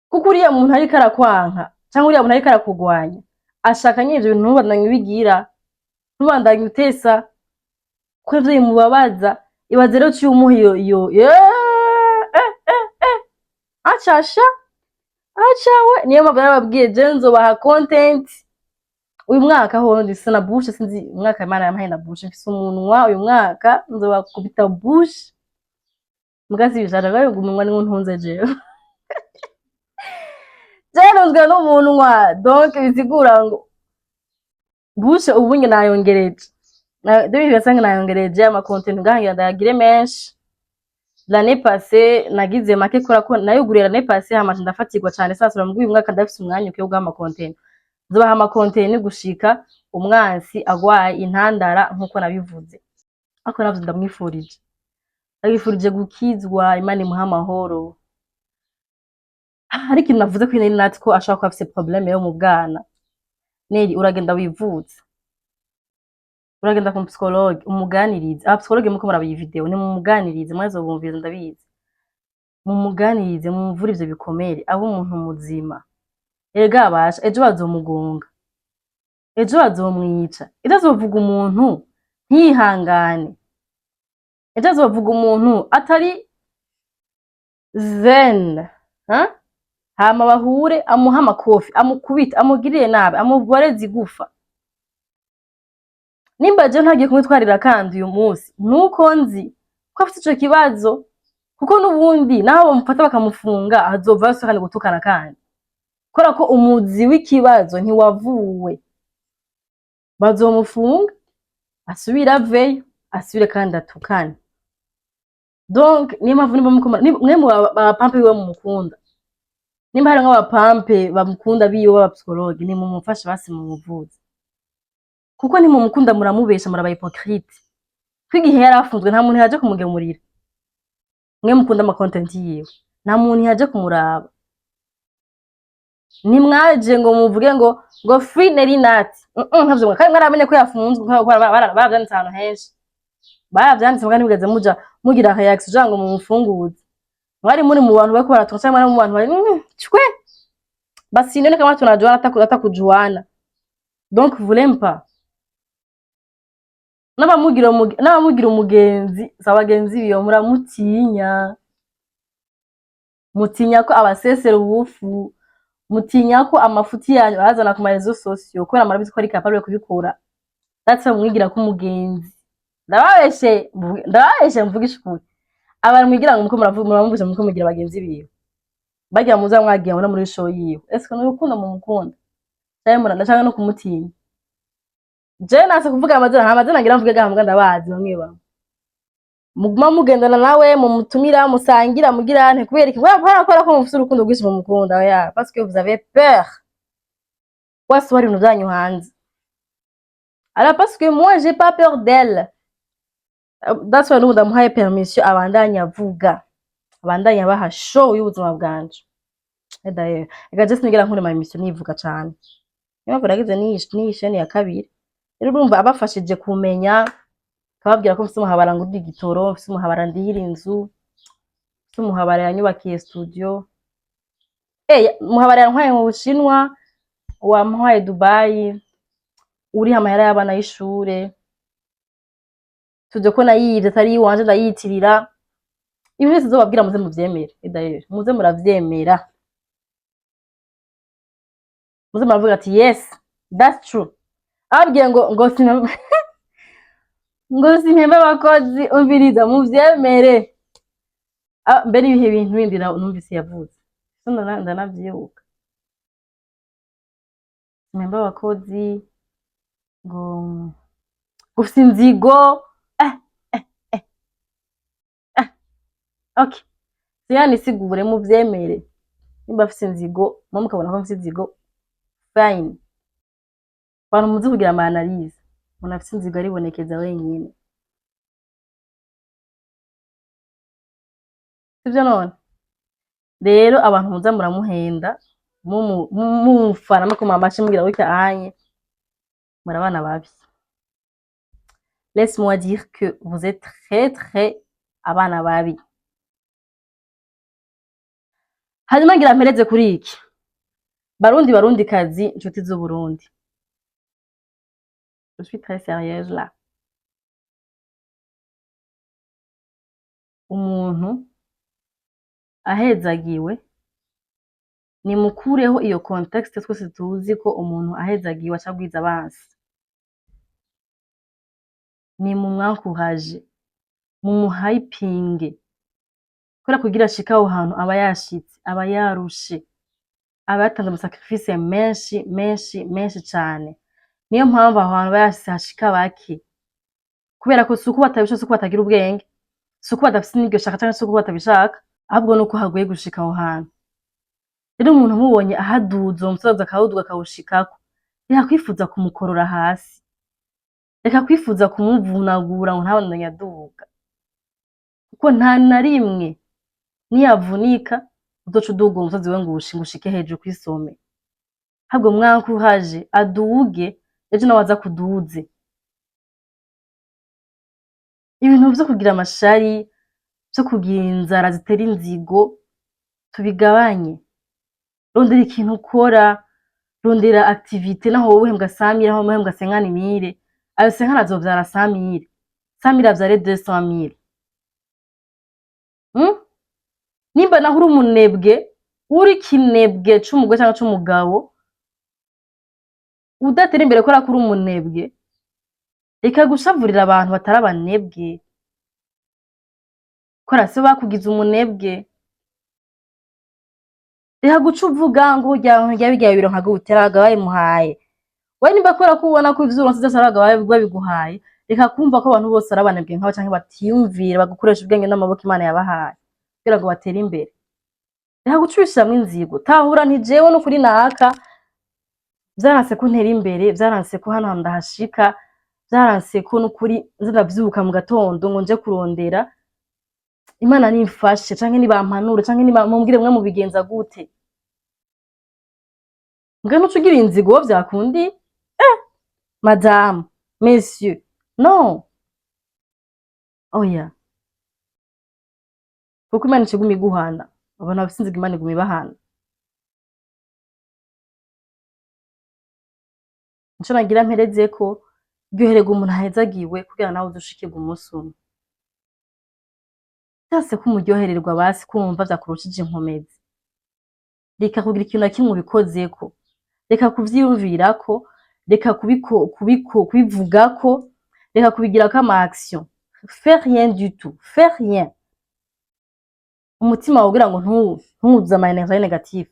Kuko uriya muntu ariko arakwanka cyangwa uriya muntu ariko arakugwanya ashaka nyine ivyo bintu ntubandanye ubigira, ntubandanye utesa, kuko ivyo bimubabaza. Ibaze rero uciye umuha iyo acasha acawe. Niyo mpamvu narababwiye, je nzobaha content uyu mwaka. Ho ndisa na bouche, sinzi umwaka Imana yampaye na bouche, mfise umunwa. Uyu mwaka nzobakubita bouche mbwa si bishaka ngo umunwa niwo ntunze jewe. Jewe ntunzwe n'umunwa, donc bisigura ngo bouche ubu nye nayongereje na 2025, nayongereje ama content ngahangira ndayagire menshi. L'année passée nagize make kubera ko nayuguriye l'année passée, hama ndafatirwa cane. Sasa uyu mwaka ndafise umwanya ukwiye wo guha ama content. Nzobaha ama content gushika umwansi agwaye intandara nkuko nabivuze. Ariko navyo ndamwifurije, ndamwifurije gukizwa, Imana imuhe amahoro. Hari ikintu navuze kuri Nelly Nat, ko ashobora kuba afise problème yo mu bwana. Nelly, uragenda wivuze, uragenda ku psychologue umuganirize. Aba psychologue muko muraba iyi video, ni mumuganirize, mwazobumviriza ndabizi. Mumuganirize, mumuvure ivyo bikomere, abe umuntu muzima. Erega abasha ejo bazomugonga, ejo bazomwica, ejo azovuga umuntu ntihangane, ejo azovuga umuntu atari zen, ha? Hama bahure, amuhe amakofi, amukubite, amugirire nabi, amuboreze igufa. Nimba je ntagiye kumwitwarira kandi uyu munsi, nuko nzi ko afite ico kibazo, kuko n'ubundi naho bamufata bakamufunga, azova yose kandi gutukana, kandi kubera ko umuzi w'ikibazo ntiwavuwe. Bazomufunga, asubire aveyo, asubire kandi atukane. Donc niyo mpamvu nimba muko mwe mu bapampe biwe mumukunda, nimba hari nk'abapampe bamukunda biwe b'aba psychologue, nimumufashe basi mumuvuze, kuko nimumukunda muramubesha, muraba hypocrite. Ko igihe yari afunzwe nta muntu yaje kumugemurira. Mwe mukunda ama content yiwe, nta muntu yaje kumuraba. Ntimwaje ngo muvuge ngo "Free Nelly Nat". Ntavyo kandi mwaramenye ko yafunzwe, kubera ko baravyanditse ahantu henshi, baravyanditse, muga ntibigeze muja mugira reaction kugira ngo mumufunguze. Mwari muri mu bantu bariko baratunga, canke mwari mu bantu bari chwe basi none kama tunajuana hata kujuana. Donc vous l'aimez pas. N'abamugira umugenzi si abagenzi biyo, muramutinya, mutinya ko abasesera ubufu, mutinya ko amafuti yanyu ayazana ku ma réseaux sociaux, kubera murabizi ko ari capable kubikora. That's why mwigira ko umugenzi. Ndababeshe, ndababeshe, mvugisha ukuri. Abantu mwigira ngo muko muravuga, muramuvugisha, muko mugira bagenzi biwe, bagira muza mwagiye mubona muri show yiwe. Est-ce que n'urukundo mumukunda canke muranda canke no kumutinya? Je nase kuvuga amazina, nta mazina ngira mvuge gaha, ndabazi bamwe bamwe muguma mugendana nawe, mumutumira, musangira, mugira nte. Kubera iki? Kubera ko mufise urukundo rwinshi mumukunda? Oya, parce que vous avez peur wasohora ibintu vyanyu hanze. Alors parce que moi, j'ai pas peur d'elle. That's why n'ubu ndamuhaye permission, abandanya avuga, abandanya abaha show y'ubuzima bwanje. Et d'ailleurs, reka je sinigera nkora ama émission nivuga cane, niyo mpamvu nagize n'iyi chaîne ya kabiri. Rero urumva, abafashije kumenya, akababwira ko mfise umuhabara ngurira igitoro, mfise umuhabara ndihira inzu, mfise umuhabara yanyubakiye studio, umuhabara yantwaye mu Bushinwa, wantwaye Dubai, uriha amahera y'abana y'ishure, studio ko nayivye atari iwanje ndayitirira. Ibi byose nzobabwira, muze muvyemere. Et d'ailleurs, muze muravyemera, muze muravuga ati: "Yes, that's true." Ababwiye ngo simpembe abakozi, umviriza, muvyemere. Ah, mbere ibihe bintu bindi numvise yavuze. So ndanavyibuka, simpemba abakozi, ngo ufise inzigo. Okay, siyanisigure, muvyemere. Nimba afise inzigo, mwe mukabona ko mfise inzigo, fine. Abantu muzi kugira ama analyse, umuntu afise inzigo aribonekeza wenyine, sivyo? None rero abantu muza muramuhenda, mumufana, mukoma amashi, mugira gutya anye, muri abana babi. Laisse-moi dire que vous êtes très très abana babi. Hanyuma ngira mpereze kuri iki: Barundi, Barundi kazi, inshuti z'Uburundi, je suis très sérieuse là. Umuntu ahezagiwe, nimukureho iyo contexte. Twese tuzi ko umuntu ahezagiwe aca agwiza abansi. Nimumwankuraje, mumuhayipinge, kubera kugira ashike aho hantu aba yashitse, aba yarushe, aba yatanze ama sacrifice menshi menshi menshi cane. Niyo mpamvu aho hantu aba yashitse hashika bake, kubera ko si uko batabishoboye, si uko batagira ubwenge, si uko badafise n'iryo shaka, canke si uko batabishaka, ahubwo nuko hagoye gushika aho hantu. Rero umuntu umubonye ahaduza uwo musozi, akawuduga, akawushikako, reka kwifuza kumukorora hasi, reka kwifuza kumuvunagura ngo ntabandanye aduga, kuko nta na rimwe niyavunika uzoca uduga uwo musozi we ngo ushike hejuru kw'isome. Ahubwo mwankuhaje aduge, ejo nawe aza kuduze. Ibintu vyo kugira amashari, vyo kugira inzara zitera inzigo, tubigabanye. Rondera ikintu ukora, rondera activité. Naho wowe uhembwa 100 000, naho wowe uhembwa 50 000, ayo 50 azovyara 100 000, 100 000 avyare 200 000. Nimba naho uri umunebwe, uri ikinebwe c'umugore canke c'umugabo, udatera imbere kubera ko uri umunebwe, reka gushavurira abantu batari abanebwe, kubera sibo bakugize umunebwe. Reka guca uvuga ngo urya urya birya bironka gute, abagabo babimuhaye. We nimba kubera ko ubona ko ivyo uronse vyose ari abagabo babiguhaye, reka kumva ko abantu bose ari abanebwe nkawe, canke batiyumvira bagukoresha ubwenge n'amaboko Imana yabahaye kugira ngo batere imbere. Reka guca ubishiramwo inzigo. Tahura nti: "Jewe n'ukuri naka vyaranse ko ntera imbere, vyaranse ko hano hantu ndahashika, vyaranse ko n'ukuri nza ndavyuka mu gatondo ngo nje kurondera. Imana nimfashe, canke nibampanure, canke mumbwire mwe mubigenza gute." Mbwa ntuca ugira inzigo uwo vyakundi, madame, monsieur, non, oya, kuko Imana iciguma iguhana. Abantu bafise inzigo, Imana iguma ibahana. Nico nagira mperezeko: ryohererwa umuntu ahezagiwe, kugira nawe uze ushikirwe umunsi umwe. Vyase ko umuryohererwa, basi kumva vyakurushije inkomezi. Reka kugira ikintu na kimwe ubikozeko, reka kuvyiyumvirako, reka kubivugako, reka kubigirako ama action. Fais rien du tout, fais rien. Umutima wawe kugira ngo ntuwuzuze ama énergie négative,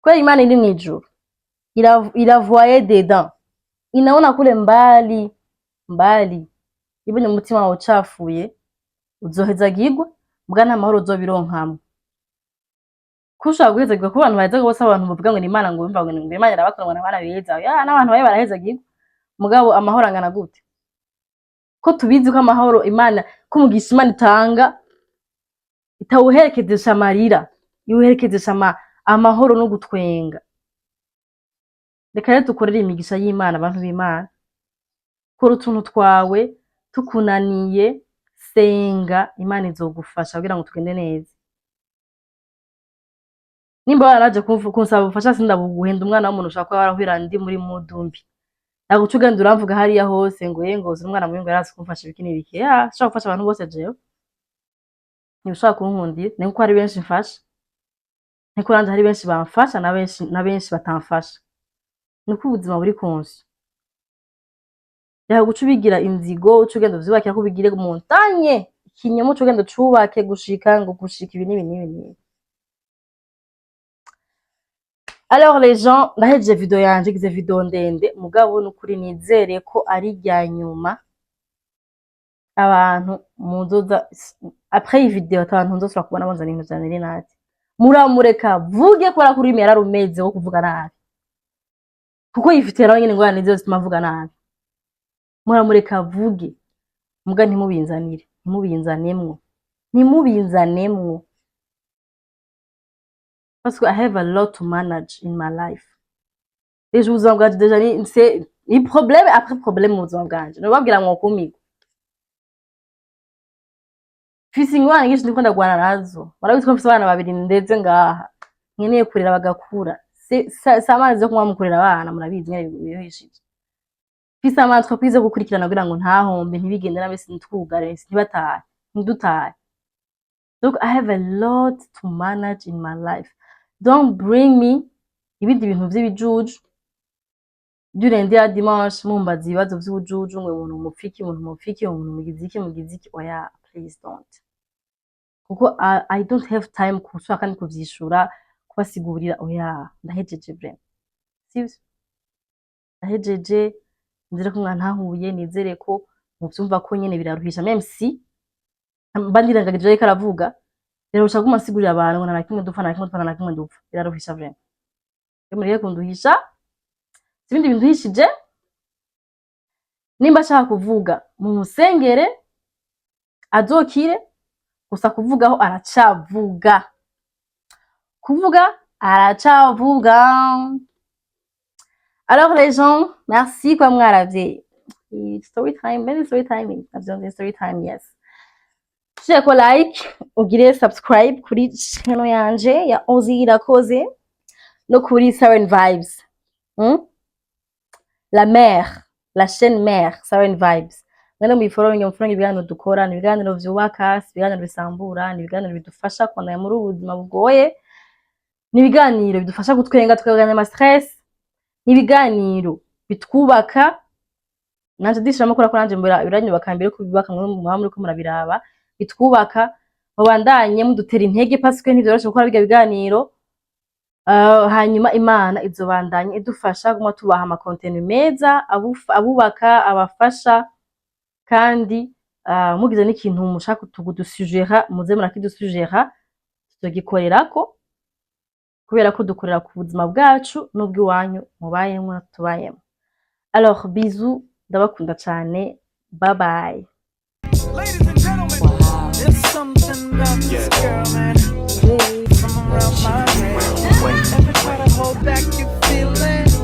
kubera Imana iri mw'ijuru iravoye dedans, inaona kule mbali mbali. Ibonye umutima wawe ucafuye, uzohezagirwa, mbwa nta mahoro uzobironkamwo. Ko ushobora guhezagirwa, kuko abantu bahezagirwa bose, abantu bavuga ngo ni Imana, ngo bumva ngo Imana irabakunda, ngo n'abana beza, ya n'abantu babe barahezagirwa. Mugabo amahoro angana gute? Ko tubizi ko amahoro Imana, ko umugisha Imana itanga itawuherekezesha amarira, iwuherekezesha amahoro no gutwenga. Reka rero dukorere imigisha y'Imana. Abantu b'Imana, kora utuntu twawe, tukunaniye senga, Imana izogufasha kugira ngo tugende neza. Nimba waraje kunsaba ubufasha, sindabuguhenda. Umwana w'umuntu ushobora kuba warahwira ndi muri mood mbi, ntabwo uca ugenda uramvuga hariya hose ngo ye, ngo uzi umwana mubi, ngo yarazi kumfasha ibiki n'ibiki. Ya shobora gufasha abantu bose, jewe ntibishobora kunkundira. Ni kuko hari benshi mfasha, niko nanje hari benshi bamfasha, na benshi batamfasha. Niko ubuzima buri konsi. Reka guca ubigira inzigo, uca ugenda uvyubakira ko ubigire montagne, ikinyoma, uca ugenda ucubake gushika ngo gushika ibi n'ibi n'ibi n'ibi. Alors les gens, ndahejeje video yanje, igize video ndende, mugabo nukuri nizere ko ari irya nyuma. Abantu muzoza après iyi video, ata bantu nzosubira kubona bonzana ibintu vya Nelly Nat. Muramureka vuge, kubera ko ururimi yararumeze wo kuvuga nabi, kuko yifitiye nawe nyene ingorane nizo zituma avuga nabi. Muramureka avuge, muga ntimubinzanire, ntimubinzanemwo, ntimubinzanemwo, parce que I have a lot to manage in my life. Déjà ubuzima bwanje déjà ni c'est ni problème après problème mu buzima bwanje. Nobabwira mwokumirwa. Mfise ingorane nyinshi ndiko ndagwana nazo. Murabizi ko mfise abana babiri ndeze ngaha, nkeneye kurera bagakura. Si amazi yo kunywa mu kurera abana, murabizi nyene biruhishije. Mfise ama entreprise yo gukurikirana kugira ngo ntahombe, ntibigende nabi, ntitwugare, ntibatahe, ntidutahe. Donc I have a lot to manage in my life. Don't bring me ibindi bintu vy'ibijuju du lundi à dimanche, mumbaza ibibazo vy'ubujuju, ngo umuntu mupfiki, umuntu mupfiki, umuntu mugize iki, mugize iki. Oya, please don't, kuko I don't have time kusubira kandi kuvyishura, kubasigurira. Oya, ndahejeje vraiment, sivyo? Ndahejeje. Nizere ko mwantahuye, nizere ko muvyumva ko nyene biraruhisha, même si mba ndirengagije ariko aravuga. Biraruhisha guma nsigurira abantu ngo nta na kimwe dupfa, nta na kimwe dupfa, nta na kimwe dupfa. Biraruhisha vraiment. Iyo mureke kunduhisha, si ibindi binduhishije. Nimba ashaka kuvuga, mumusengere azokire. Gusa kuvugaho aracavuga, kuvuga aracavuga. Alors les gens, merci kwa mwaravye story time, maybe story time navyo, story time, yes. Shirako like, ugire subscribe kuri channel yanje ya Ozi Irakoze no kuri Siren Vibes, La mère, la chaîne mère, Siren Vibes. Mwene muyifollowing, mufollowing ibiganiro dukora. Ni ibiganiro vyubaka, si ibiganiro bisambura. Ni ibiganiro bidufasha kubandanya muri ubu buzima bugoye, ni ibiganiro bidufasha gutwenga, tukagabanya ama stress, ni ibiganiro bitwubaka. Nanje ndishiramo kubera ko nanje biranyubaka mbere ko bibaka muba muriko murabiraba. Bitwubaka, mubandanye mudutera intege, parce que ntivyoroshe gukora birya biganiro. Hanyuma Imana izobandanya idufasha guma tubaha ama contenu meza abubaka, abafasha. Kandi mugize n'ikintu mushaka kudusujera, muze murakidusujera, tuzogikorerako, kubera ko dukorera ku buzima bwacu n'ubw'iwanyu mubayemwo tubayemwo. Alors bisous, ndabakunda cane, bye bye. Ladies and gentlemen, there's something about this girl, man. From around my way. Ever try to hold back your feelings?